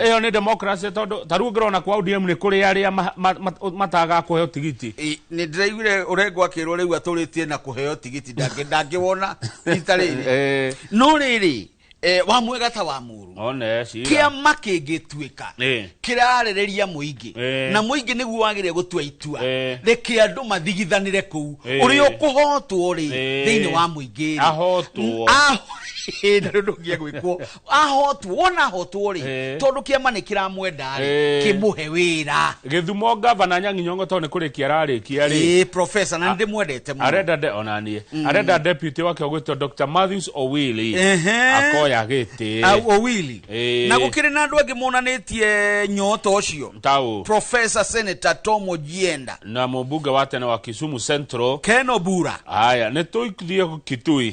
Speaker 1: Ĩyo nĩ democracy tondũ ta rĩu ũngĩrona kwa ODM nĩ kũrĩ arĩa matagaga kũheo tigiti.
Speaker 2: Nĩ ndĩraiguire Orengo akĩrwo rĩu atũrĩtie na kũheo tigiti, ndangĩwona rita rĩrĩ. No rĩrĩ, Wa mwega ta wa mũru.
Speaker 1: One cira.
Speaker 2: Kĩama kĩngĩtuĩka kĩrarĩrĩria mũingĩ na mũingĩ nĩguo wagĩrĩire gũtua itua, reke andũ mathigithanĩre kũu ũrĩa ũkũhotwo rĩ thĩinĩ wa mũingĩ rĩ.
Speaker 1: Ahotwo.
Speaker 2: Na rĩu ndũngĩe gwĩkwo. Ahotwo, wona ahotwo rĩ, tondũ kĩama nĩ kĩramwenda rĩ, kĩmũhe wĩra.
Speaker 1: Gĩthumo gavana Anyang'i Nyong'o tondũ nĩ kũrĩkia ararĩkia rĩ.
Speaker 2: Professor, na nĩndĩmwendete mũno.
Speaker 1: Arenda de onanie. Arenda deputy wake ũgwĩtwo Dr. Matthews Owili. Akoya gĩtĩ.
Speaker 2: Owili. Na gũkĩrĩ na andũ angĩ monanĩtie nyota ũcio.
Speaker 1: Tau.
Speaker 2: Professor Senator Tom Ojienda.
Speaker 1: Na mũmbunge wa tene wa Kisumu Central.
Speaker 2: Ken Obura.
Speaker 1: Aya, nĩ tũithiĩ Kitui.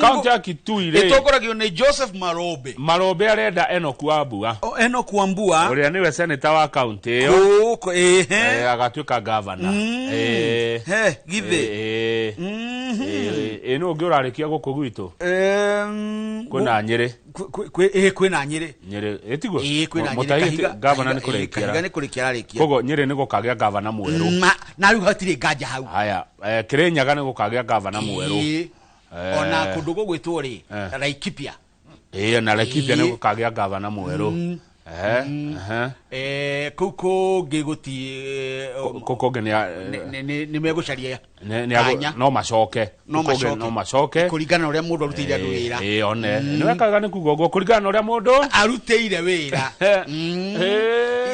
Speaker 1: Kaunti ya Kitui rĩ.
Speaker 2: Ĩtongoragio nĩ Joseph Marobe.
Speaker 1: Marobe arenda Enoch Wambua.
Speaker 2: Enoch Wambua.
Speaker 1: Ũrĩa nĩwe senator wa kaunti ĩyo.
Speaker 2: Gũkũ, ehe.
Speaker 1: Agatuĩka governor.
Speaker 2: He, githĩ.
Speaker 1: Nũ ũngĩ ũrarĩkia gũkũ gwitũ? Kwĩna Nyĩrĩ.
Speaker 2: Kwĩna Nyĩrĩ.
Speaker 1: Nyĩrĩ, ĩtiguo?
Speaker 2: Kwĩna Nyĩrĩ.
Speaker 1: Mũtahĩ
Speaker 2: Kahiga,
Speaker 1: governor nĩ
Speaker 2: Kahiga,
Speaker 1: kũrĩkia.
Speaker 2: Kahiga nĩ kũrĩkia ararĩkia.
Speaker 1: Koguo Nyĩrĩ nĩ gũkagĩa governor mwerũ.
Speaker 2: Na rĩu hatirĩ nganja hau.
Speaker 1: Haya, Kĩrĩnyaga nĩ gũkagĩa governor mwerũ.
Speaker 2: Ona kũndũ gũgwĩtwo rĩ, Laikipia.
Speaker 1: Na Laikipia nĩ gũkagĩa governor mwerũ. Ehe.
Speaker 2: Kũu kũngĩ gũti,
Speaker 1: Kũu kũngĩ nĩ
Speaker 2: nĩ megũcaria
Speaker 1: nĩ
Speaker 2: kanya.
Speaker 1: No macoke.
Speaker 2: No
Speaker 1: Kũu kũngĩ
Speaker 2: macoke.
Speaker 1: no macoke.
Speaker 2: Kũringana na ũrĩa mũndũ arutĩire andũ wĩra.
Speaker 1: One. Nĩ wekaga nĩ kuga ũguo kũringana na ũrĩa mũndũ
Speaker 2: arutĩire wĩra.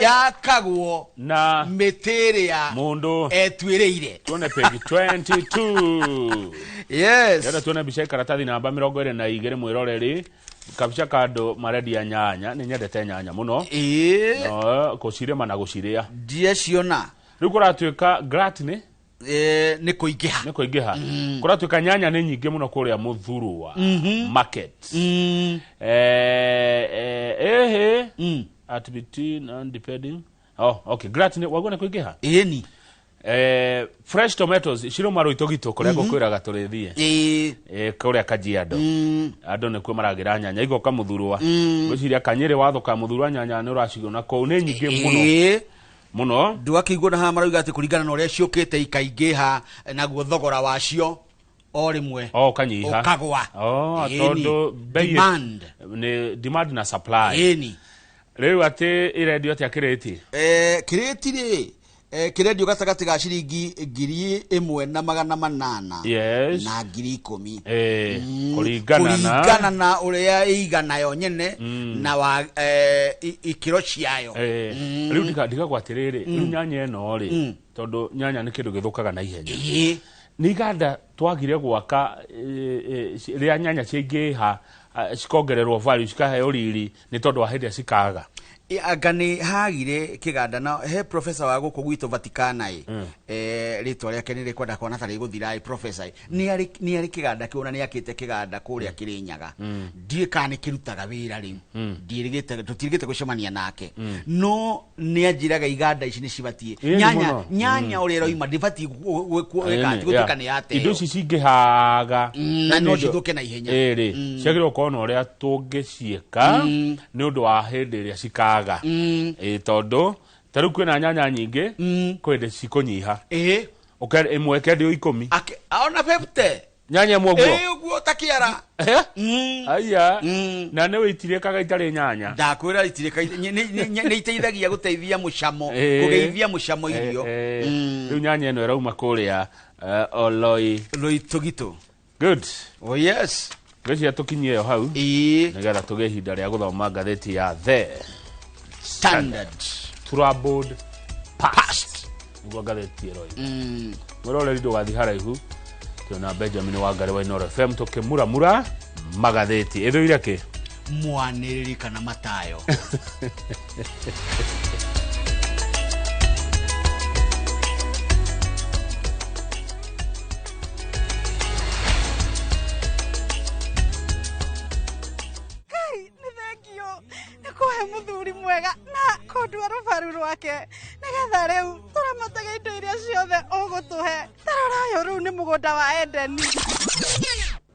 Speaker 2: Yakagwo
Speaker 1: na
Speaker 2: mĩtĩ ĩrĩa
Speaker 1: mũndũ
Speaker 2: etuĩrĩire.
Speaker 1: Tuone page 22.
Speaker 2: Yes.
Speaker 1: Yada tuone mbica karatathi namba 22 mwĩroreri. Kabica ka andũ marendia nyanya, nĩ nyendete nyanya mũno. No, kũcirĩma na gũcirĩa.
Speaker 2: Ndiaciona.
Speaker 1: Rĩu kũratuĩka glut nĩ?
Speaker 2: Nĩ kũingĩha.
Speaker 1: Nĩ kũingĩha. Kũratuĩka nyanya nĩ nyingĩ mũno kũrĩa Mũthurũa market. Ehe. At between and depending. Oh, okay. Glut nĩ waguo nĩ kũingĩha?
Speaker 2: Ĩni.
Speaker 1: Fresh tomatoes ciruma Rũitũgitũ kũrĩa ngũkwĩraga tũrĩthiĩ. Kũrĩa Kajiado. Andũ nĩkuo maragĩra nyanya igoka Mũthurũa. Ngwĩciria Kanyĩrĩ wathoka Mũthurũa nyanya nĩ ũraciona kũu nĩ nyingĩ mũno. Mũno.
Speaker 2: Ndwakĩigua na haha marauga atĩ kũringana na ũrĩa ciũkĩte ikaingĩha naguo thogora wacio o rĩmwe
Speaker 1: O ũkanyiha.
Speaker 2: Ũkagwa.
Speaker 1: Oh, tondũ bei
Speaker 2: Demand.
Speaker 1: Nĩ demand na supply.
Speaker 2: Ĩni.
Speaker 1: Rĩu atĩ irendio atĩa kĩrĩti?
Speaker 2: Kĩrĩti rĩ, kĩrendio gatagatĩ ga ciringi 1800 na 10,000.
Speaker 1: Kũringana na
Speaker 2: kũringana na ũrĩa ĩigana yo nyene na wa ikĩro ciayo.
Speaker 1: Rĩu ndigagwo atĩrĩrĩ, rĩu nyanya ĩno rĩ, tondũ nyanya nĩ kĩndũ gĩthũkaga na ihenya. Nĩ iganda twagire gwaka rĩrĩa nyanya ciaingĩha cikongererwo value cikaheo riri nĩ tondũ wa hĩndĩ ĩrĩa cikaga.
Speaker 2: Anga nĩ hagire kĩganda na he professor wa gũkũ gwitũ Vaticana ĩ. Rĩtwa rĩake nĩ rĩkwenda kuona ta rĩgũthira ĩ professor ĩ. Nĩ arĩ kĩganda kĩu na nĩ akĩte kĩganda kũrĩa Kĩrĩnyaga. Ndiũĩ kana nĩ kĩrutaga wĩra rĩu. Ndiĩrĩgĩte, tũtirĩgĩte gũcemania nake. No nĩ anjĩraga iganda ici nĩ cibatiĩ.
Speaker 1: Ĩĩ, nĩ
Speaker 2: Nyanya,
Speaker 1: mũno.
Speaker 2: nyanya ũrĩa ĩroima ndĩbatiĩ gwĩka atĩ gũtuĩka nĩ yateo.
Speaker 1: Indo ici cingĩhaga.
Speaker 2: Na no cithũke na ihenya.
Speaker 1: Ĩrĩ, ciagĩrĩirwo gũkorwo na ũrĩa tũngĩciĩka nĩ ũndũ wa hĩndĩ ĩrĩa cikaga. Tondũ ta rĩu kwĩna nyanya nyingĩ, kwĩ hĩndĩ cikũnyiha. Ĩmwe ĩkendio 10.
Speaker 2: Ona 50.
Speaker 1: Nyanya ĩmwe ũguo?
Speaker 2: Ũguo ta kĩara.
Speaker 1: Aya. Na nĩ wĩitirĩkaga itarĩ nyanya.
Speaker 2: Ndakwĩra itirĩka, nĩ iteithagia gũteithia mũcamo, kũgeithia mũcamo irio.
Speaker 1: Rĩu nyanya ĩno ĩrauma kũrĩa Oloi.
Speaker 2: Loitogito.
Speaker 1: Good.
Speaker 2: Oh yes.
Speaker 1: Ngwĩciria tũkinyie ĩyo hau. Nĩgetha tũgĩe ihinda rĩa gũthoma ngathĩti ya The
Speaker 2: Standard.
Speaker 1: Troubled Past. Nĩguo ngathĩti ĩroiga. Mwĩroreri ndũgathiĩ haraihu. Tuona Benjamin Wangari wa Inooro FM tũkĩmuramura magathĩti. Ĩthũire kĩ?
Speaker 2: Mwanĩrĩri kana matayo.
Speaker 3: Ngai, nĩ thengio nĩ kũhe mũthuri mwega na kũndua rũbaru rwake nĩgetha rĩu tũramatage indo iria ciothe ũgũtũhe. Ta rora ũyũ rĩu nĩ mũgũnda wa Edeni.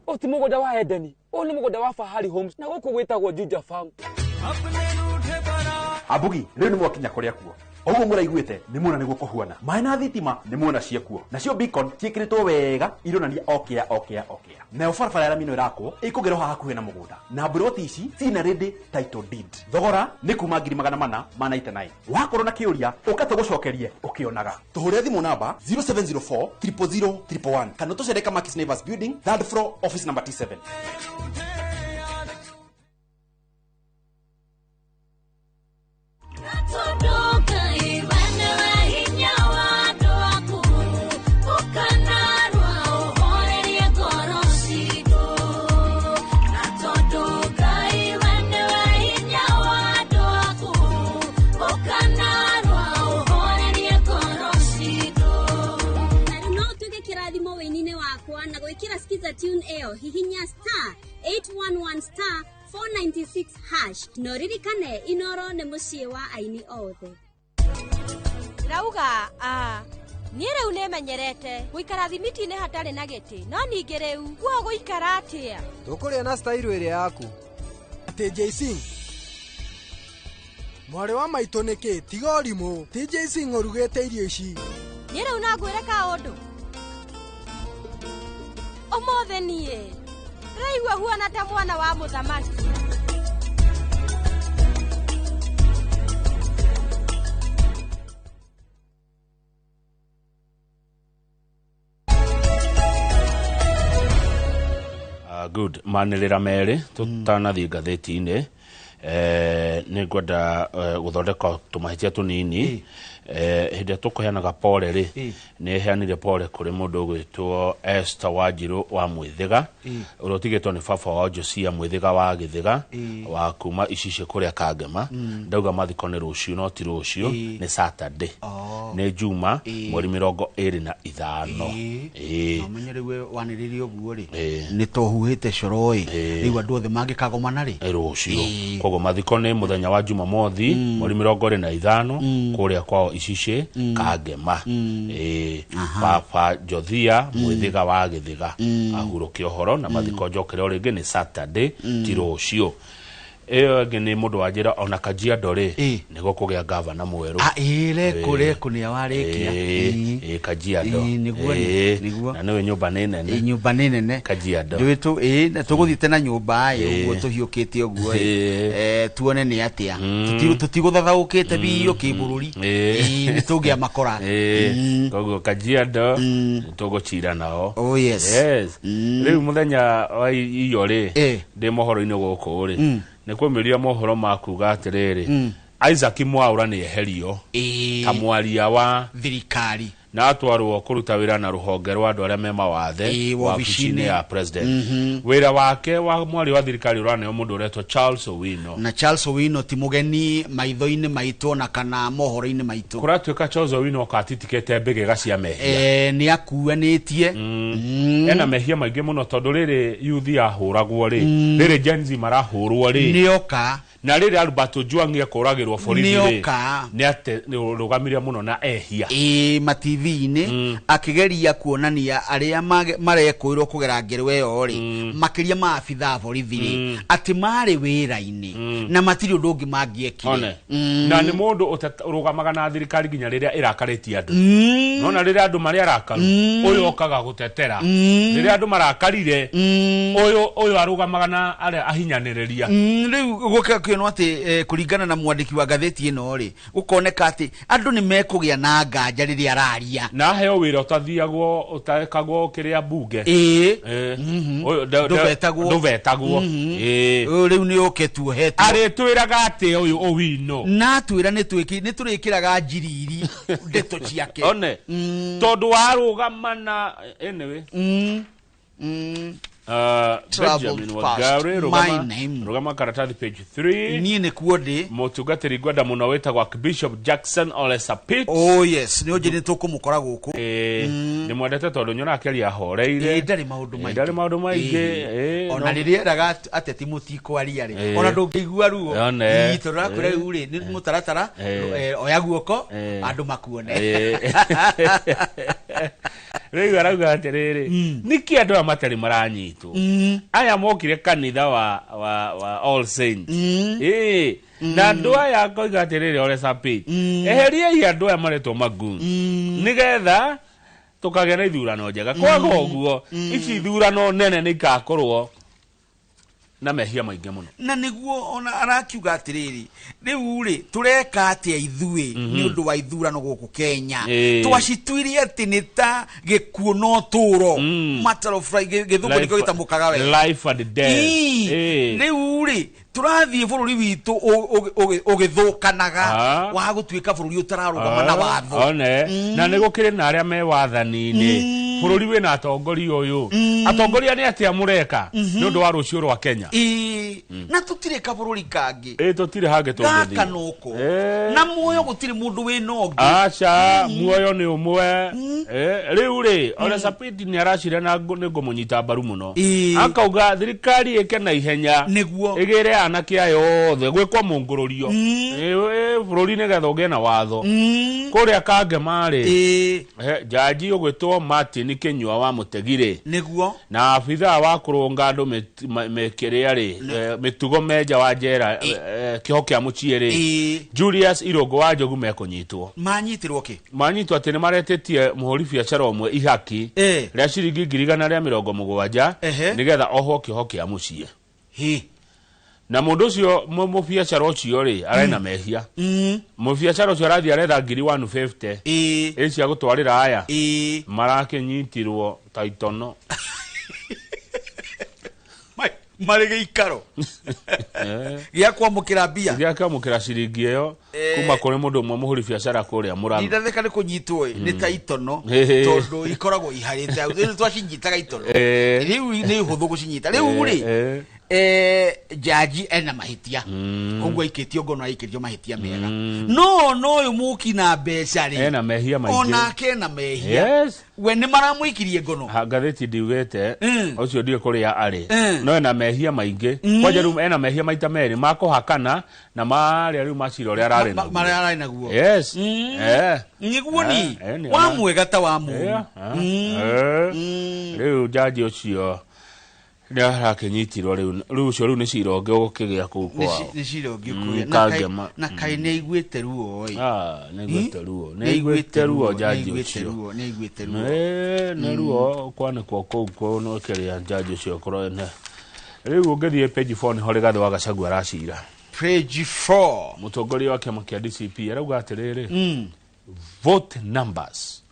Speaker 4: Ũyũ ti mũgũnda wa Edeni, ũyũ nĩ mũgũnda wa Fahari Homes na gũkũ gwĩtagwo Juja Farm.
Speaker 5: Ambugi, rĩu nĩ mwakinya kũrĩa kuo. Oguo mũraiguĩte nĩ muona nĩguo kũhuana. Maĩ na thitima nĩ muona ciekuo. Nacio beacon ciĩkĩrĩtwo wega ironania okĩa okĩa okĩa. Nayo barabara ya rami ĩno ĩrakwo ĩkũgerwo haha hakuhĩ na mũgũnda. Na mburoti ici ciina ready title deed. Thogora nĩ kuma 499. Wakorwo na kĩũria ũka tũgũcokerie ũkĩonaga. Tũhũrĩre thimũ namba 0704 000 111 kana tũcere Kamakis Neighbors Building, third floor, office number T7.
Speaker 6: Tune eo hihinya star 811 star 496 hash no ririkane inoro nĩ mũciĩ wa aini othe.
Speaker 7: Rauga a niĩ rĩu nĩmenyerete gũikara thimiti-inĩ hatarĩ na gĩtĩ no ningĩ rĩu guo gũikara atĩa
Speaker 8: tũkũrĩa na style ĩrĩa yaku TJ Singh mwarĩ wa maitũ nĩkĩ tiga ũrimũ TJ Singh ũrugĩte irio ici
Speaker 7: niĩ rĩu no ngwĩre kaũndũ ũmũthĩ niĩ ndĩraigua huana ta mwana wa mũthamaki.
Speaker 1: Good manĩrĩra merĩ tũtanathiĩ ngathĩti-inĩ nĩ ngwenda gũthondeka tũmahĩtia tũnini. Hĩndĩ ĩrĩa tũkũheanaga pole rĩ nĩ heanire pole kũrĩ mũndũ ũgwĩtwo Esther Wanjirũ wa Mwĩthĩga ũrĩa ũtigĩtwo nĩ baba wa Josia Mwĩthĩga wa Gĩthĩga wa kuma Icicio kũrĩa Kangema. Ndauga mathiko nĩ rũciũ no ti rũciũ nĩ Saturday nĩ Juma mweri 25.
Speaker 2: Ũmenye rĩu wanĩrĩrie ũguo rĩ nĩ tohuhĩte coro ĩ rĩu andũ othe mangĩkagomana rĩ
Speaker 1: rũciũ. Koguo mathiko nĩ mũthenya wa Jumamothi mweri 25 kũrĩa kwao Icici Kangema. Baba Jothia Mwĩthĩga wa Gĩthĩga ahurũke ũhoro na mathiko njokere o rĩngĩ nĩ Saturday ti rũciũ. Ĩyo ĩngĩ nĩ mũndũ wa njĩra ona Kajiado rĩ nĩ gũkũgĩa gavana mwerũ.
Speaker 2: Reko nĩ warĩkia
Speaker 1: Kajiado na nĩwe nyũmba nĩ nene.
Speaker 2: Nyũmba nĩ nene
Speaker 1: Kajiado
Speaker 2: ndũĩ tũgũthiĩte na nyũmba ĩ ũguo tũhiũkĩte ũguo tuone nĩ atĩa tũtigũthathaũkĩte biũ kĩbũrũri nĩ tũngĩa makora.
Speaker 1: Koguo Kajiado tũgũcira nao.
Speaker 2: Oh yes.
Speaker 1: Rĩu mũthenya wa iyo rĩ ndĩ mohoro-inĩ gũkũ rĩ nĩ kwamĩria mohoro ma kuga atĩrĩrĩ Isaac Mwaura nĩ eherio ta mwaria wa
Speaker 2: thirikari
Speaker 1: na atwarwo kũruta wĩra na rũhonge rwa andũ arĩa me mawathe wabici-inĩ ya president. Wĩra wake wa mwaria wa thirikari ũraneo mũndũ ũretwo Charles Owino.
Speaker 2: Na Charles Owino ti mũgeni maitho-inĩ maitũ na kana mohoro-inĩ maitũ.
Speaker 1: Kũratuĩka Charles Owino katitikĩte mbĩgĩga cia mehia.
Speaker 2: Nĩ akuanĩtie.
Speaker 1: Ena mehia maingĩ mũno tondũ rĩrĩ youth yahũragwo rĩ rĩrĩ Gen Z marahũrwo rĩ
Speaker 2: nĩoka
Speaker 1: na rĩrĩ Albert Ojwang ekũragĩrwo borithi rĩ
Speaker 2: nĩoka
Speaker 1: nĩ ate rũgamire mũno na ehia
Speaker 2: mativi-inĩ akĩgeria kuonania arĩa marekũirwo kũgera ngero ĩyo rĩ makĩria ma abithaa a borithi rĩ atĩ marĩ wĩra-inĩ na matirĩ ũndũ ũngĩ mangĩekire.
Speaker 1: Na nĩ mũndũ ũrũgamaga na thirikari nginya rĩrĩa ĩrakarĩtie andũ. Nona rĩrĩa andũ marĩ arakaru ũyũ okaga gũtetera rĩrĩa andũ marakarire ũyũ arũgamaga na arĩa ahinyanĩrĩria.
Speaker 2: Rĩu gũkĩonwo atĩ kũringana na mwandĩki wa ngathĩti ĩno rĩ gũkoneka atĩ andũ nĩ mekũgĩa na nganja rĩrĩa araria
Speaker 1: na heo wĩra ũtathiagwo ũtekagwo kĩrĩa bunge ndũbetagwo
Speaker 2: rĩu nĩ ũke tuohetwo
Speaker 1: arĩtwĩraga atĩ ũyũ Owino
Speaker 2: na twĩra nĩ tũrĩkĩraga njiriri ndeto ciake
Speaker 1: one tondũ warũgama na anyway Benjamin Wangari rugama karatathi page 3
Speaker 2: niĩ nĩ kuo ndĩ
Speaker 1: mũtungatĩri ngwenda mũno wĩtagwo Archbishop Jackson Ole Sapit.
Speaker 2: Oh yes nĩ ũnjĩ nĩ tũkũmũkora gũkũ.
Speaker 1: Nĩ mwendete tondũ nyona akĩaria ahoreire
Speaker 2: ndarĩ maũndũ maingĩ
Speaker 1: ndarĩ maũndũ maingĩ
Speaker 2: ona rĩrĩa eraga ateti mũtikwaria rĩ ona ndũngĩigua ruo tondũ arakwĩra rĩu rĩ nĩ mũtaratara oya guoko andũ makuone.
Speaker 1: Rĩu arauga atĩrĩrĩ, nĩkĩ andũ aya matarĩ maranyitwo, aya mokire kanitha wa All Saints? Ĩĩ, na andũ aya akoiga atĩrĩrĩ, Ole Sapit, eheriai andũ aya maretwo magoons nĩgetha tũkagĩa na ithurano njega. Kwaga ũguo, ici ithurano nene nĩ ikakorwo na mehia maingĩ mũno.
Speaker 2: Na nĩguo ona arakiuga atĩrĩrĩ, rĩu rĩ, tũreka atĩa ithuĩ nĩ ũndũ wa ithurano gũkũ Kenya? Twacituire atĩ nĩ ta gĩkuũ no tũro, matter of life, gĩthũngũ nĩkĩo gĩtamũkaga wega.
Speaker 1: Life and death.
Speaker 2: Rĩu rĩ, tũrathiĩ bũrũri witũ ũgĩthũkanaga wa gũtuĩka bũrũri ũtararũgama na watho.
Speaker 1: One na nĩ gũkĩrĩ na arĩa me wathani-inĩ. Bũrũri wĩna atongoria ũyũ, atongoria nĩ atĩa mũreka nĩ ũndũ wa rũciũ rwa Kenya?
Speaker 2: Ĩĩ, na tũtirĩ kabũrũri kangĩ.
Speaker 1: Ĩ, tũtirĩ hangĩ
Speaker 2: gaka
Speaker 1: tũngĩthiĩ.
Speaker 2: Noko na muoyo gũtirĩ mũndũ wĩna ũngĩ.
Speaker 1: Aca, muoyo nĩ ũmwe. Rĩu rĩ, Ole Sapit nĩ aracira na nĩ ngũmũnyita mbaru mũno. Akauga thirikari ĩke na ihenya
Speaker 2: nĩguo
Speaker 1: ĩgĩre anake aya othe gwĩkwo mũngũrũrio bũrũri nĩgetha ũgĩe na watho. Kũrĩa Kangema rĩ, jaji ũgwĩtwo Martin Kinyua wa Mũtegi rĩ, na abithaa wa kũrũnga andũ mekĩrĩa rĩ, mĩtugo menja wa njera, kĩho kĩa mũciĩ rĩ, Julius Irũngũ wa Njogu mekũnyitwo.
Speaker 2: Manyitirwo kĩ?
Speaker 1: Manyitwo atĩ nĩ maretĩtie mũhũri biacara ũmwe ihaki rĩa ciringi 170,000 nĩgetha ohwo kĩoho kĩa mũciĩ. Na mũndũ ũcio mũbiacara ũcio rĩ, arĩ na mehia. Mũbiacara ũcio arathiĩ aretha 150 ĩ cia gũtwarĩra aya marakĩnyitirwo ta itono.
Speaker 2: Marĩ gĩikaro gĩa kwamũkĩra mbia.
Speaker 1: Gĩa kwamũkĩra ciringi ĩyo kuma kũrĩ mũndũ ũmwe mũhũri biacara kũrĩa Mũrang'a.
Speaker 2: Ndiratheka nĩ kũnyitwo ĩ, nĩ ta itono, tondũ ikoragwo iharĩte hau. Rĩu twacinyitaga itono, rĩu nĩ hũthũ gũcinyita rĩu rĩ. Jaji ena mahĩtia, koguo aikĩtio ngono, aikĩtio mahĩtia mega, no no ũyũ mũki na mbeca rĩ,
Speaker 1: Ena mehia maingĩ.
Speaker 2: Onake ena mehia. We nĩ maramũikirie ngono.
Speaker 1: Ha, ngathĩti ndiugĩte ũcio, ndiũĩ kũrĩa arĩ, no ena mehia maingĩ. Kwanja rĩu ena mehia maita merĩ ma kũhakana na marĩa rĩu macira ũrĩa ararĩ naguo.
Speaker 2: Marĩa ararĩ naguo.
Speaker 1: Yes.
Speaker 2: Nĩguo ni wa mwega ta wa mũru.
Speaker 1: Rĩu jaji ũcio nĩ arakĩnyitirwo rĩu. Rĩu ũcio rĩu nĩ cira ũngĩ ũgũkĩgĩa kũu kwao.
Speaker 2: Nĩ cira ũngĩ ũkũgĩa.
Speaker 1: Kangema.
Speaker 2: Na kaĩ nĩ aiguĩte ruo ĩ.
Speaker 1: Ah, nĩ aiguĩte ruo, nĩ aiguĩte ruo jaji
Speaker 2: Nĩ aiguĩte
Speaker 1: ũcio.
Speaker 2: ruo, nĩ aiguĩte ruo.
Speaker 1: Nĩ ruo kwanĩkwo kũu kũu no kĩrĩa jaji ũcio korwo nĩ rĩu ũngĩthiĩ page 4 nĩho Rigathĩ wa Gachagua aracira.
Speaker 2: Page 4.
Speaker 1: Mũtongoria wa kĩama kĩa DCP arauga atĩrĩrĩ, "Vote numbers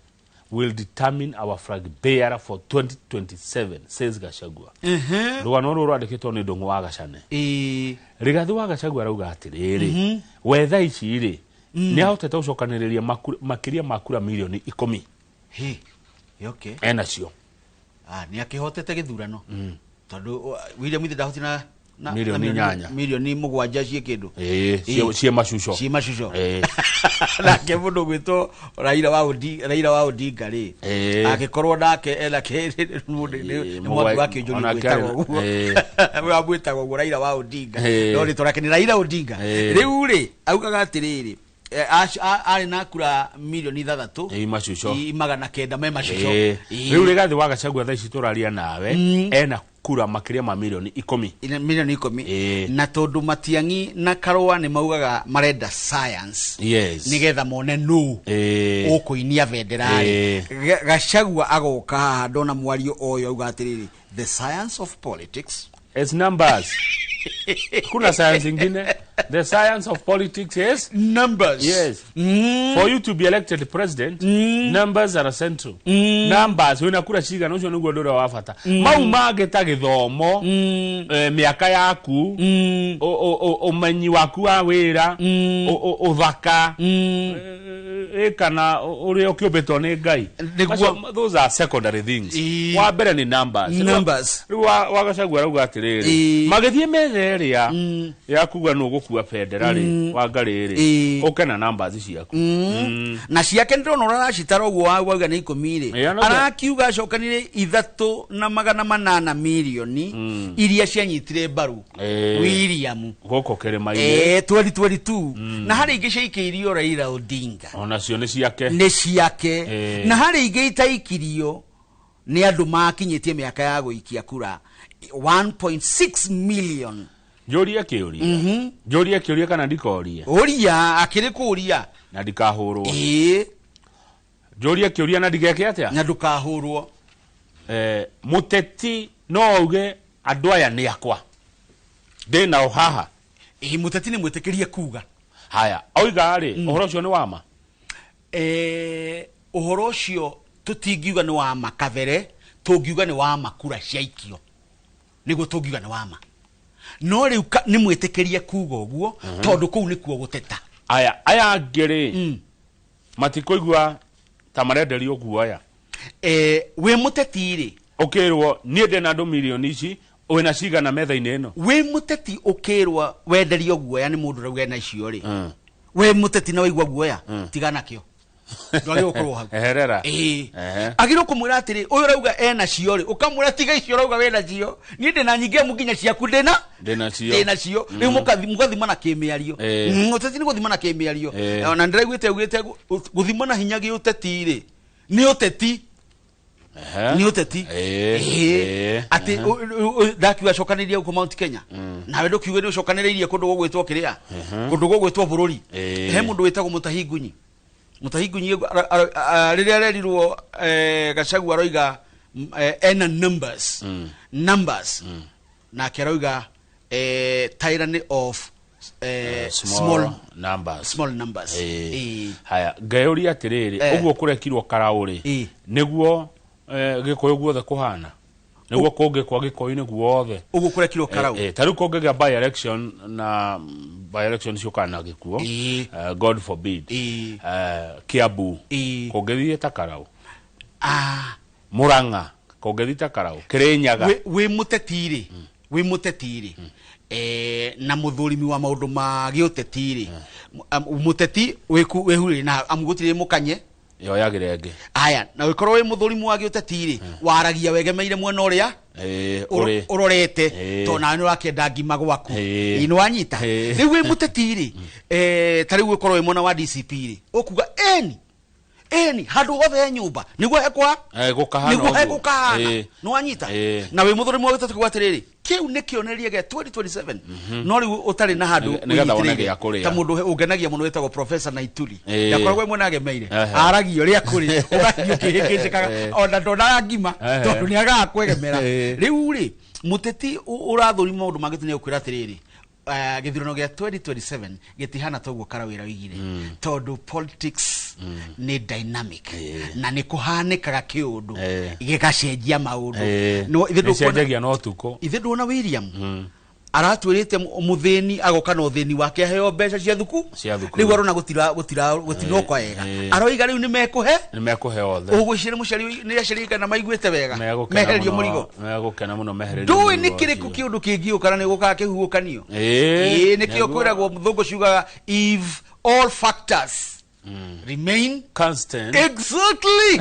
Speaker 1: will determine our flag bearer for 2027," says Gachagua. Rũgano rũrũ rwandĩkĩtwo nĩ Ndũng'ũ wa Gacane. Rigathĩ wa Gachagua arauga atĩrĩrĩ, we thaa ici rĩ, nĩ ahotete gũcokanĩrĩria makĩria ma kura mirioni 10.
Speaker 2: He. Okay.
Speaker 1: Enacio.
Speaker 2: Ah, nĩ akĩhotete gĩthurano tondũ William ithe ndahotire na
Speaker 1: Mirioni
Speaker 2: na
Speaker 1: inyanya.
Speaker 2: 7 milioni ciĩ kĩndũ.
Speaker 1: Ĩĩ, ciĩ macuco.
Speaker 2: Ciĩ macuco. Nake mũndũ gwĩtwo Raila wa Odinga rĩ, angĩkorwo nake ena mũndũ nĩ mwangi wa kĩnjũri
Speaker 1: onake
Speaker 2: gwĩtagwo ũguo, wamwĩtagwo ũguo Raila wa Odinga, no rĩtwa rĩake nĩ Raila Odinga. Rĩu rĩ, augaga atĩrĩrĩ, arĩ na kura 6 milioni
Speaker 1: Ĩ, macuco.
Speaker 2: 900 me macuco.
Speaker 1: Rĩu Rigathĩ wa Gachagua thaa ici tũraria nawe ena kura makĩria ma mirioni 10.
Speaker 2: 10 milioni na tondũ Matiang'i na Karũa nĩ maugaga marenda science nĩgetha mone nũ ũkũinia bendera rĩ. Gachagua agoka haha ndona mwario ũyũ auga atĩrĩrĩ, "The science of politics
Speaker 1: It's numbers. Kuna science ingine? The science of politics is
Speaker 2: numbers.
Speaker 1: Yes. For you to be elected president, numbers are central. Numbers, wĩna kura cigana, ũcio nĩguo ũndũ ũrĩa wa bata. Mau mangĩ ta gĩthomo, mĩaka yaku, ũmenyi waku wa wĩra, ũthaka, kana ũrĩa ũkĩũmbĩtwo nĩ Ngai. Those are secondary things. Wa mbere nĩ numbers.
Speaker 2: Numbers.
Speaker 1: Rĩu wa Gachagua arauga atĩrĩrĩ, magĩthiĩ metha ĩrĩa ya kuga nũ ũgũkua bendera rĩ, Wangarĩ rĩ, ũke na numbers ciaku.
Speaker 2: Na ciake ndĩrona ũrĩa aracitara ũguo wauga nĩ 10 rĩ, arakiuga acokanire 3 na 800 mirioni iria cianyitire mbaru William
Speaker 1: gũkũ kĩrĩma-inĩ.
Speaker 2: 2022, na harĩ ingĩ ciaikĩirio Raila Odinga.
Speaker 1: Onacio nĩ ciake.
Speaker 2: Nĩ ciake. Na harĩ ingĩ itaikirio. Nĩ andũ makinyĩtie mĩaka ya gũikia kura 1.6 million.
Speaker 1: Njũrie kĩũria. Njũrie kĩũria kana ndikorie?
Speaker 2: Ũria akĩrĩ kũria.
Speaker 1: Na ndikahũrwo.
Speaker 2: Ĩĩ.
Speaker 1: Njũrie kĩũria na ndigeke atĩa?
Speaker 2: Na ndũkahũrwo.
Speaker 1: Mũteti no auge andũ aya nĩ akwa. Ndĩ nao haha.
Speaker 2: Ĩĩ, mũteti nĩ mwĩtĩkĩrie kuga.
Speaker 1: Haya, oiga rĩ, ũhoro ũcio nĩ wa ma?
Speaker 2: Ũhoro ũcio tũtingiuga nĩ wa ma kabere, tũngiuga nĩ wa ma kura ciaikio. Nĩguo tũngiuga nĩ wa ma. No rĩu nĩ mwĩtĩkĩrie kuga ũguo, tondũ kũu nĩkuo gũteta.
Speaker 1: Aya, aya angĩ rĩ, matikũigua ta marenderio guoya.
Speaker 2: Wĩ mũteti rĩ,
Speaker 1: ũkĩrwo niĩ ndĩ na andũ mirioni ici, wĩna cigana metha-inĩ ĩno?
Speaker 2: Wĩ mũteti ũkĩrwo wenderio guoya nĩ mũndũ ũrauga ena icio rĩ, wĩ mũteti na waigua guoya, tiga nakĩo. Ndwagĩrĩirwo gũkorwo hau.
Speaker 1: Eherera.
Speaker 2: Ĩĩ. Agĩrĩirwo kũmwĩra atĩrĩ, ũyũ ũrauga ena cio rĩ, ũkamwĩra tiga icio ũrauga wĩna cio. Niĩ ndĩna nyingĩ amu nginya ciaku ndĩna?
Speaker 1: Ndĩna cio.
Speaker 2: Ndĩna cio. Rĩu mũgathimana kĩmĩario. Ũteti nĩ gũthimana kĩmĩario. Ona ndĩraiguĩte augĩte gũthimana hinya gĩũteti rĩ, nĩ ũteti. Nĩ ũteti. Atĩ ndakiuga acokanĩrĩrie gũkũ Mount Kenya. Nawe ndũkiuge nĩ ũcokanĩrĩirie kũndũ gũgwĩtwo kĩrĩa? Kũndũ gũgwĩtwo bũrũri. He mũndũ wĩtagwo Mũtahi Ngunyi. Mũtahi Ngunyi rĩrĩa arerirwo Gachagua aroiga ena numbers. Numbers. Nake aroiga tyranny of
Speaker 1: small numbers.
Speaker 2: Small numbers.
Speaker 1: Haya, ngeyũria atĩrĩrĩ, ũguo kũrekirwo karaũ rĩ, nĩguo Gĩkũyũ guothe kũhana? Nĩguo kũngĩkwa Gĩkũyũ-inĩ guothe.
Speaker 2: Ũguo kũrekirwo karaũ.
Speaker 1: Ta rĩu kũngĩgĩa by election na by election ciũkaga na gĩkuo, God forbid. Kiambu, kũngĩthiĩ ta karaũ. Murang'a, kũngĩthiĩ ta karaũ. Kĩrĩnyaga.
Speaker 2: Wĩ mũteti rĩ, wĩ mũteti rĩ, na mũthũrimi wa maũndũ ma gĩũteti rĩ, mũteti wĩhurĩrie na amu gũtirĩ mũkanye.
Speaker 1: Yoyagĩra ĩngĩ.
Speaker 2: Aya, na ũkorwo wĩ mũthũrimi wa gĩũteti rĩ, waragia wegemeire mwena ũrĩa ũrorete, tondũ nawe nĩ ũrakĩenda ngima gwaku. Ĩĩ, nĩ wanyita? Rĩu wĩ mũteti rĩ, ta rĩu ũkorwo wĩ mwena wa DCP rĩ, ũkuga ĩni, ĩni, handũ hothe he nyũmba, nĩguo hekwa?
Speaker 1: Gũkahana
Speaker 2: Nĩguo
Speaker 1: ũguo.
Speaker 2: hegũkahana. Nĩ wanyita? Na wĩ mũthũrimi wa gĩũteti kuga atĩrĩrĩ, kĩu nĩ kĩonereria gĩa 2027. No rĩu ũtarĩ na handũ
Speaker 1: Nĩgetha wone
Speaker 2: ũnyitĩrĩire.
Speaker 1: gĩa kũrĩa.
Speaker 2: Ta mũndũ ũngenagia mũno wĩtagwo Professor Naituri. Ndakoragwo e mwena agemeire. Aragia ũrĩa kũrĩ, ũgathiĩ ũkĩhĩngĩcĩkaga. Ona ndonaga ngima, tondũ nĩ agaga kwegemera. Rĩu rĩ, mũteti ũrathũrima maũndũ ma gĩtĩ nĩ egũkwĩra atĩrĩrĩ, gĩthurano gĩa 2027 gĩtihana ta ũguo Karawĩra oigire. Tondũ politics nĩ dynamic. Na nĩ kũhanĩkaga kĩũndũ, gĩgacenjia maũndũ. No, ithe ndũkuona-
Speaker 1: Gĩcenjagia na ũtukũ.
Speaker 2: Ithe ndũona William? Aratwĩrĩte mũthĩni agoka na ũthĩni wake aheo mbeca cia thuku.
Speaker 1: Cia thukuru.
Speaker 2: Rĩu arona gũtinoka wega. Aroiga rĩu nĩ mekũhe?
Speaker 1: Nĩ mekũhe othe.
Speaker 2: Ũgwĩciria mũciari nĩ aciari kana maiguĩte wega?
Speaker 1: Megũkena
Speaker 2: Mehererio
Speaker 1: mũno,
Speaker 2: mũrigo.
Speaker 1: megũkena mũno mehererio
Speaker 2: Ndũĩ nĩ
Speaker 1: mũrigo
Speaker 2: kĩrĩkũ
Speaker 1: ũcio.
Speaker 2: kĩũndũ kĩngĩũka na nĩ gũkaga kĩhuhũkanio? Ĩĩ, nĩkĩo
Speaker 1: Nĩguo.
Speaker 2: kwĩragwo mũthũngũ ciugaga if all factors remain
Speaker 1: constant.
Speaker 2: Exactly.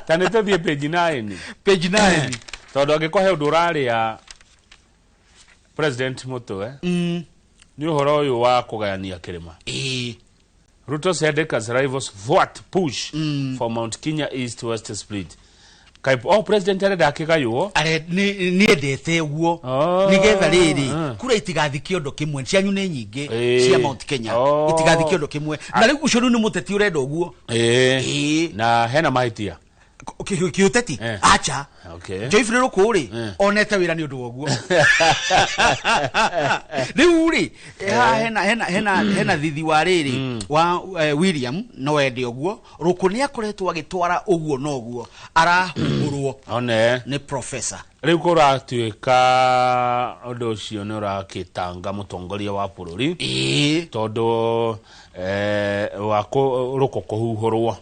Speaker 1: Ta nĩ tũthiĩ page 9.
Speaker 2: Page 9.
Speaker 1: Tondũ angĩkorwo he ũndũ ũrarĩa President Mũtwe, nĩ ũhoro ũyũ wa kũgayania kĩrĩma. Ruto said as rivals thwart push for Mount Kenya East West split. Kai, oh, President arenda akĩgaywo?
Speaker 2: Are, nĩ endete ũguo. Nĩgetha rĩrĩ, kura itigathikio ũndũ kĩmwe, cianyu nĩ nyingĩ cia Mount Kenya. Itigathikio ũndũ kĩmwe. Na rĩu ũcio rĩu nĩ mũteti ũrenda ũguo.
Speaker 1: Na hena mahĩtia?
Speaker 2: Kĩũteti? Acha. Joyfrey Rũkũ rĩ, onete wĩra nĩ ũndũ wa ũguo. Rĩu rĩ, haha hena thithi wa rĩrĩ, wa William, no ende ũguo. Rũkũ nĩ akoretwo agĩtwara ũguo na ũguo. Arahuhũrwo nĩ professor.
Speaker 1: Rĩu kũratuĩka ũndũ ũcio nĩ ũrakĩtanga mũtongoria wa bũrũri. Tondũ wa Rũkũ kũhuhũrwo.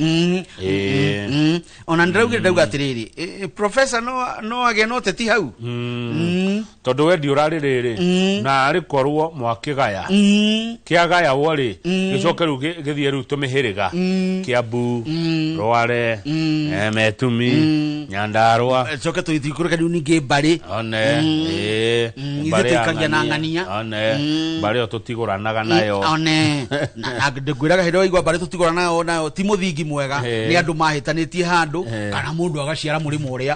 Speaker 2: Ona ndĩraugire ndauga atĩrĩrĩ, professor no agĩe na ũteti hau.
Speaker 1: Tondũ wendi ũrarĩ rĩrĩ, na arĩ korwo mwakĩgaya. Kĩagayagwo rĩ, gĩcoke rĩu gĩthiĩ rĩu tũmĩhĩrĩga. Kiambu, Rware, Metumi, Nyandarua.
Speaker 2: Coke tũgĩthiĩ kũreka rĩu ningĩ rĩngĩ mbarĩ.
Speaker 1: One.
Speaker 2: Ithuĩ tũikagia na ng'ania.
Speaker 1: One. Mbarĩ ĩyo tũtigũranaga nayo.
Speaker 2: One. Na ngwĩraga hĩndĩ waigua mbarĩ tũtigũranaga nayo ti mũthingi mwega. Nĩ andũ mahĩtanĩtie handũ kana mũndũ agaciara mũrĩmo ũrĩa.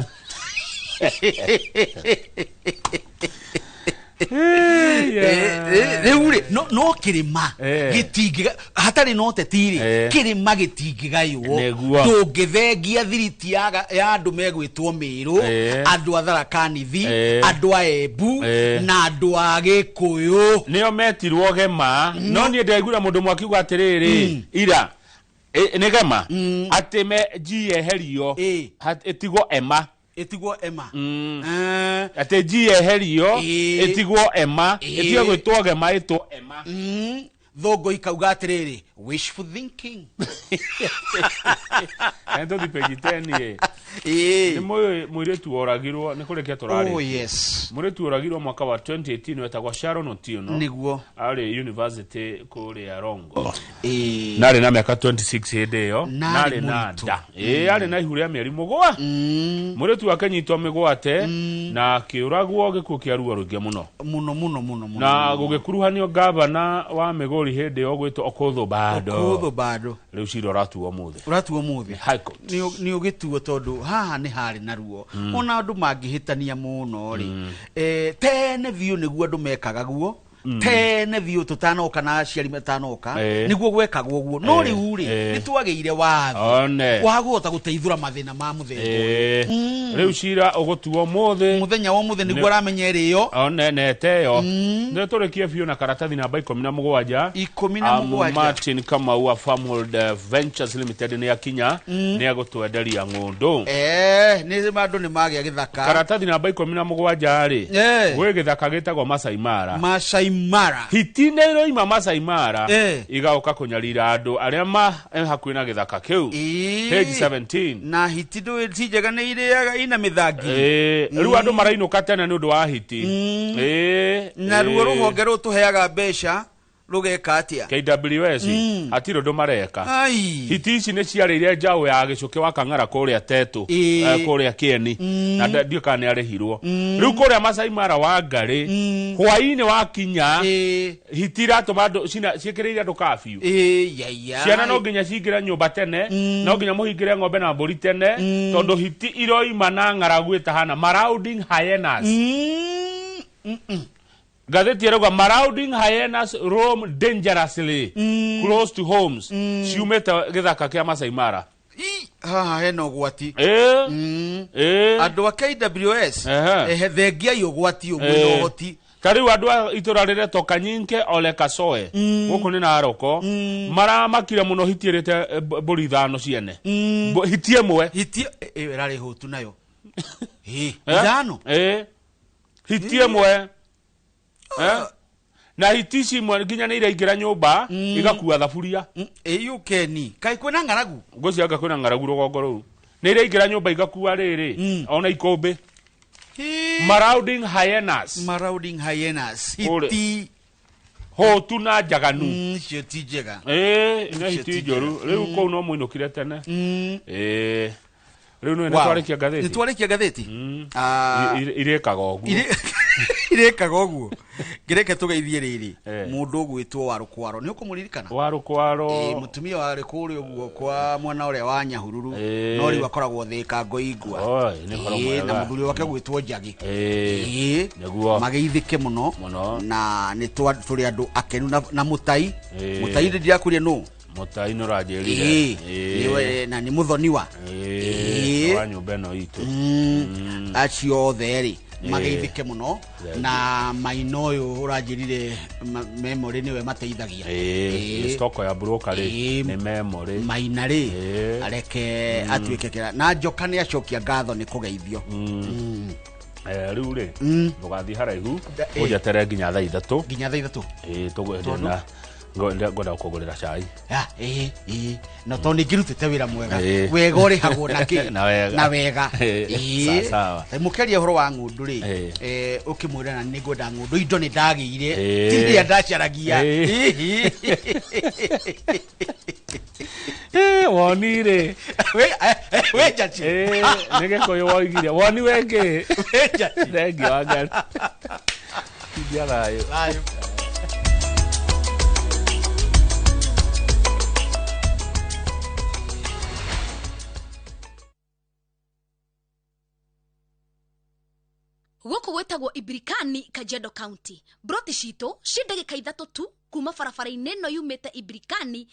Speaker 2: Rĩu rĩ no kĩrĩma gĩtingĩ hatarĩ na ũteti rĩ kĩrĩma gĩtingĩgaywo. Ndũngĩthengia thiriti ya andũ megwĩtwo Mĩrũ, andũ a Tharaka Nithi, andũ a Embu na andũ a Gĩkũyũ.
Speaker 1: Nĩo metirwo gema. No niĩ ndaiguire mũndũ ũmwe akiuga atĩrĩrĩ, ira nĩ gema atĩ me G yeherio ĩtigwo ema.
Speaker 2: Ĩtigwo ema.
Speaker 1: Atĩ G yeherio ĩtigwo ema, ĩtige gwĩtwo gema ĩtwo ema.
Speaker 2: Thũngũ ikauga atĩrĩrĩ, wishful thinking.
Speaker 1: Tũthiĩ page 10 ĩ. Nĩ mũirĩtu woragirwo, nĩ kũrĩkia tũrarĩkia.
Speaker 2: Oh yes.
Speaker 1: Mũirĩtu woragirwo mwaka wa 2018 wetagwo Sharon Otieno.
Speaker 2: Nĩguo.
Speaker 1: Arĩ university kũrĩa Rongo. Narĩ na mĩaka 26 hĩndĩ ĩyo. Narĩ na nda. Arĩ na ihu rĩa mĩeri mũgwa. Mũirĩtu akenyitwo mĩgwate na akĩũragwo gĩkuũ kĩa ruo rũingĩ mũno.
Speaker 2: Mũno mũno mũno mũno.
Speaker 1: Na gũgĩkuruhanio gavana wa Migori hĩndĩ ĩyo gwĩtwo Okotho Bado.
Speaker 2: Okotho Bado.
Speaker 1: Rĩu cira ũratuo ũmũthĩ.
Speaker 2: Ũratuo ũmũthĩ.
Speaker 1: High Court.
Speaker 2: Nĩ ũgĩtuo tondũ haha nĩ harĩ na ruo. Ona andũ mangĩhĩtania mũno rĩ. Tene biũ nĩguo andũ mekaga guo. Tene biũ tũtanoka na aciari matanoka nĩguo gwekagwo ũguo. No rĩu rĩ nĩ twagĩire watho wa kũhota gũteithũra mathĩna ma mũthemba ũyũ.
Speaker 1: Rĩu cira ũgũtuo ũmũthĩ.
Speaker 2: Mũthenya wa ũmũthĩ nĩguo aramenya ĩrĩo.
Speaker 1: One neteyo. Nĩ tũrĩkie biũ na karatathi namba 17.
Speaker 2: 17.
Speaker 1: Martin Kamau wa Farmhold Ventures Limited nĩ akinya nĩ egũtwenderia ng'ũndũ.
Speaker 2: Nĩ andũ nĩ magĩa gĩthaka.
Speaker 1: Karatathi namba 17 rĩ gwĩ gĩthaka gĩtagwo Masai Mara.
Speaker 2: Masai Mara.
Speaker 1: Hiti nĩ iroima Masai Mara igoka kũnyarira andũ arĩa ma hakuhĩ na gĩthaka kĩu. Page 17.
Speaker 2: Na hiti ndũĩ ti njega nĩ irĩaga ina mĩthangi.
Speaker 1: Rĩu andũ marainũka tene nĩ ũndũ wa hiti.
Speaker 2: Na ruo rũhonge rũtũheaga mbeca rũgeka atĩa?
Speaker 1: KWS hatirĩ ũndũ mareka. Hiti ici nĩ ciarĩire njaũ ya gĩcũkĩ wa Kang'ara kũrĩa Tetũ, kũrĩa Kĩeni, na ndiũĩ kana nĩ arĩhirwo. Rĩu kũrĩa Masai Mara wa Ngarĩ, hwaĩ-inĩ wakinya, hiti iratũma andũ ciĩkĩrĩire andũ curfew. Ciana no nginya cingĩre nyũmba tene, no nginya mũhingĩre ng'ombe na mbũri tene, tondũ hiti iroima na ng'aragu ĩtahana marauding hyenas. Ngathĩti ĩrauga marauding hyenas roam dangerously close to homes. Ciumĩte gĩthaka kĩa Masai Mara.
Speaker 2: Haha hena ũgwati. Andũ a KWS thengiai ũgwati ũguo na ũhoti.
Speaker 1: Ta rĩu andũ a itũra rĩretwo Kanyinke Ole Kasoe gũkũ nĩ Naroko maramakire mũno hiti ĩrĩte mbũri 5 ciene. Hiti ĩmwe.
Speaker 2: Hiti ĩrarĩ hũtu nayo. 5.
Speaker 1: Hiti ĩmwe. Na hiti ici imwe nginya nĩ iraingĩra nyũmba igakua thaburia.
Speaker 2: Ĩyũkeni kaĩ kwĩna ng'aragu?
Speaker 1: Ngwĩciria kwĩna ng'aragu rũgongo rũu. Nĩ iraingĩra nyũmba igakua rĩrĩ ona ikũmbĩ. Marauding hyenas.
Speaker 2: Marauding hyenas. Hiti
Speaker 1: hũtu na njaganu.
Speaker 2: Icio ti njega.
Speaker 1: Nĩ hiti njũru. Rĩu kũu no mũinũkire tene. Rĩu nĩ twarĩkia ngathĩti.
Speaker 2: Nĩ twarĩkia ngathĩti?
Speaker 1: Irĩkaga ũguo.
Speaker 2: Irĩkaga ũguo. Ngĩreke tũgeithie rĩrĩ mũndũ ũgwĩtwo Warũkwaro. Nĩ ũkũmũririkana?
Speaker 1: Warũkwaro.
Speaker 2: Mũtumia warĩ kũrĩa ũguo kwa mwena ũrĩa wa Nyahururu. No rĩu akoragwo Thĩka Ngoingwa. Na mũthuri wake ũgwĩtwo Njagi.
Speaker 1: Nĩguo.
Speaker 2: Mageithĩke mũno. Na nĩ tũrĩ andũ akenu na Mũtai. Mũtai ndĩrakwĩrire nũ?
Speaker 1: Mũtai nĩ ũranjĩrire.
Speaker 2: Na nĩ mũthoniwa.
Speaker 1: Wa nyũmba ĩno itũ.
Speaker 2: Acio othe rĩ mageithĩke mũno. Na maina ũyũ ũranjĩrire memory nĩwe mateithagia.
Speaker 1: Stoko ya broker rĩ nĩ memory.
Speaker 2: Maina rĩ areke atuĩke kĩra. Na Njoka nĩ acokia ngatho nĩ kũgeithio.
Speaker 1: Rĩu rĩ ndũgathiĩ haraihu ũnjeterere nginya thaa 3.
Speaker 2: Nginya thaa 3.
Speaker 1: Tũgwenda ngwenda gũkũgũrĩra cai.
Speaker 2: No tondũ nĩ ngĩrutĩte wĩra mwega. Wega ũrĩhagwo na kĩ?
Speaker 1: Na wega.
Speaker 2: Na wega. Mũkĩaria ũhoro wa ng'ũndũ rĩ, ũkĩmwĩra na nĩ ngwenda ng'ũndũ, indo nĩ ndagĩire, ti rĩrĩa ndacaragia.
Speaker 1: Woni rĩ.
Speaker 2: Wĩ njaci.
Speaker 1: Ĩĩ, nĩ gĩkũyũ woigire woni wengĩ.
Speaker 2: Wĩ njaci.
Speaker 1: Thengiũ Wangari. India thayũ.
Speaker 2: Thayũ.
Speaker 9: Gũkũ gwĩtagwo Ibirikani, Kajiado County. Broti citũ ci ndagĩka 3 tu kuma barabara-inĩ ĩno yumĩte Ibirikani.